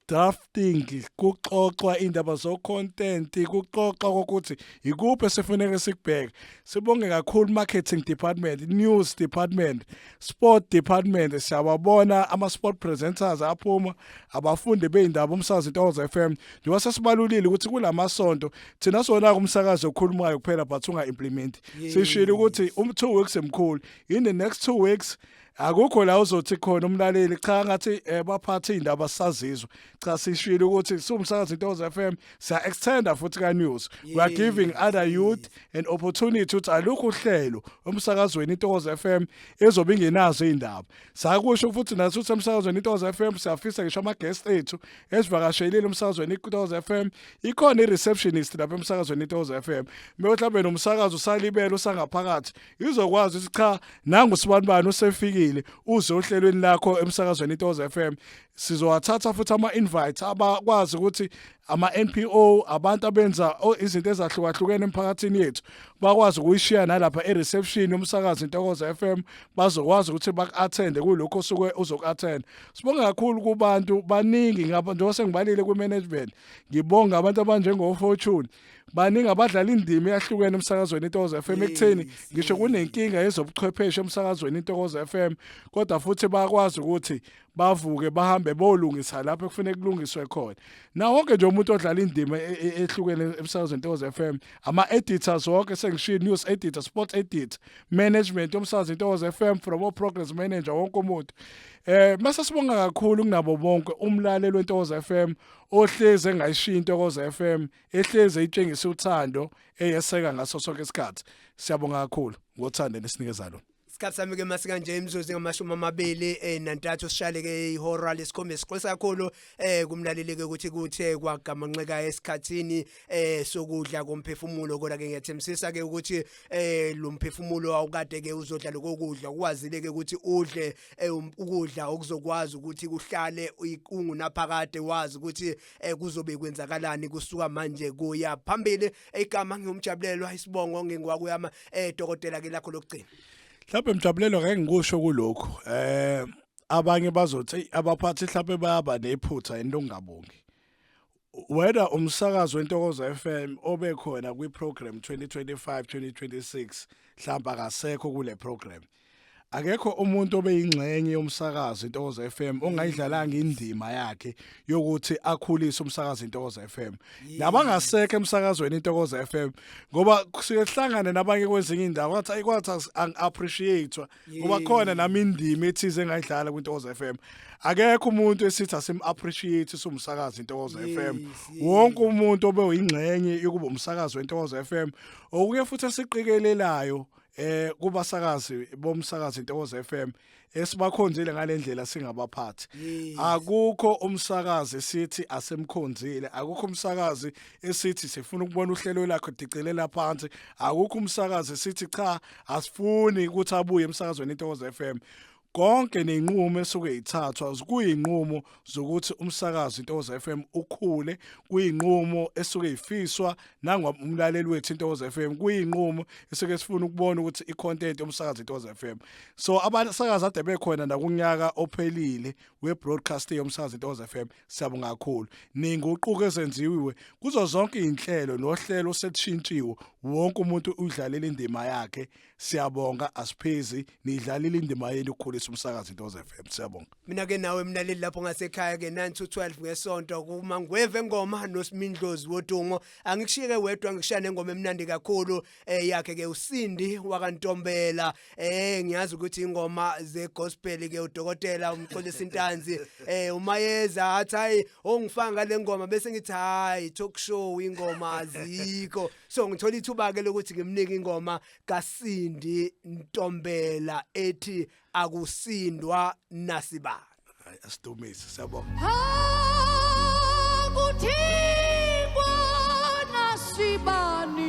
drafting, kuxoxwa indaba zo content, kuxoxwa ukuthi ikuphi esifuneka sikubheke. Sibonge kakhulu marketing department, news department, sport department. Siyababona ama sport presenters aphuma, abafundi beindaba umsakazo Intokozo FM, njengoba sesibalulile ukuthi kulamasonto thina sona kumsakazo okhulumayo kuphela but unga implement. Sishilo ukuthi 2 weeks emkhulu, in the next 2 weeks akukho la uzothi khona umlaleli cha, ngathi baphatha indaba sazizwe. Cha, sishilo ukuthi siwumsakazo Intokozo FM siya extenda futhi ka news. We are giving other youth an opportunity ukuthi alukho uhlelo emsakazweni Intokozo FM ezobe ingenazo indaba. Sakusho futhi nathi ukuthi emsakazweni Intokozo FM siyafisa ngisho ama guest ethu esivakashelile emsakazweni Intokozo FM, ikhona i-receptionist lapha emsakazweni Intokozo FM. Mhlawumbe nomsakazo usalibele usangaphakathi, izokwazi ukuthi cha, nangu sibanibani usefikile, uze ohlelweni lakho emsakazweni Intokozo FM. Sizowathatha futhi ama invites abakwazi ukuthi ama NPO, abantu abenza izinto ezahlukahlukene emphakathini yethu, bakwazi ukuyishiya nalapha e-reception yomsakazo Intokozo FM, bazokwazi ukuthi baku-attende kulokho osuke uzoku-attend. Sibonga kakhulu kubantu baningi ngapha, njengoba sengibalile kwi-management, ngibonga abantu abanjengo-Fortune, baningi abadlala indima eyahlukene emsakazweni Intokozo FM ekutheni ngisho kunenkinga yezobuchwepheshe emsakazweni Intokozo FM, kodwa futhi bayakwazi ukuthi bavuke bahambe bolungisa lapho ekufanele kulungiswe khona. Na wonke nje umuntu odlala indima ehlukene emsakazweni Intokozo FM, ama editors wonke sengishilo, news editor, sport editor, management yomsakazo Intokozo FM from all programs manager, wonke umuntu. Mase sibonga kakhulu kunabo bonke umlaleli weNtokozo FM ohlezi engayishiya Intokozo FM, ehlezi etshengisa uthando, eyeseka ngaso sonke isikhathi. Siyabonga kakhulu ngothando nesinikeza lona. Isikhathi sami ke masika nje imizuzu 23 sishale ke ihora lesikhombisa. Sixolisa kakhulu kumlaleli ke ukuthi kuthe kwagamanxeka esikhathini sokudla komphefumulo, kodwa ke ngiyathembisa ke ukuthi lo mphefumulo awukade ke uzodla lokudla ukwazile ke ukuthi udle ukudla okuzokwazi ukuthi kuhlale ungunaphakade, wazi ukuthi kuzobe kwenzakalani kusuka manje kuya phambili. Igama ngiyumjabulelwa, isibongo ngingiwakuyama. Dokotela, ke lakho lokugcina. Mhlawumbe mjabulelo, ngeke ngikusho kulokhu. Abanye bazothi abaphathi mhlawumbe bayaba nephutha into ongabongi. Whether umsakazo weNtokozo FM obekhona kwi-program 2025 2026 mhlawumbe akasekho kule program. Akekho umuntu obeyingxenye yomsakazo Intokozo FM ongayidlalanga indima yakhe yokuthi akhulise umsakazo Intokozo FM. Nabangasekho emsakazweni Intokozo FM, ngoba kusuke kuhlangane nabanye kwezinye indawo, kwathi ayikwathi angi-appreciate ngoba khona nami indima ethize engayidlala kwiNtokozo FM. Akekho umuntu esithi asim appreciate sumsakazo Intokozo FM. Wonke umuntu obe uyingxenye yokuba umsakazo weNtokozo FM. Okunye futhi esiqikelelayo kubasakazi bomsakazo Intokozo FM esibakhonzile ngalendlela singabaphathi, akukho umsakazi esithi asemkhonzile, akukho umsakazi esithi sifuna ukubona uhlelo lakho dicelela phansi, akukho umsakazi esithi cha, asifuni ukuthi abuye emsakazweni Intokozo FM. Konke nenqumo esuke ithathwa kuyinqumo zokuthi umsakazo Intokozo FM ukhule, kuyinqumo esuke ifiswa nangumlaleli wethu Intokozo FM, kuyinqumo esuke sifuna ukubona ukuthi icontent yomsakazo Intokozo FM. So abasakazi ade bekhona nakunyaka ophelile we-broadcast yomsakazo Intokozo FM, siyabonga kakhulu. Ninguquko ezenziwe kuzo zonke izinhlelo nohlelo selushintshiwe, wonke umuntu udlalela indima yakhe. Siyabonga, asiphezi, nidlalile indima yenu ukukhulisa umsakazo Intokozo FM, siyabonga. Mina ke nawe mlaleli lapho ngasekhaya ke 9 to 12 ngesonto kuma ngweve ngoma noSimindlozi wodumo. Angikushiyeke wedwa, ngikushiya nengoma emnandi kakhulu yakhe ke uSindi wakaNtombela. Ngiyazi ukuthi ingoma ze gospel ke udokotela uMxolisi Ntanzi umayeza athi hayi ongifaka ngale ngoma, bese ngithi hayi, talk show ingoma azikho. So ngithola ithuba ke lokuthi ngimnike ingoma kaSindi Ntombela ethi Akusindwa Nasibani. Hayi, asidumise, siyabonga. Akuthingwa nasibani.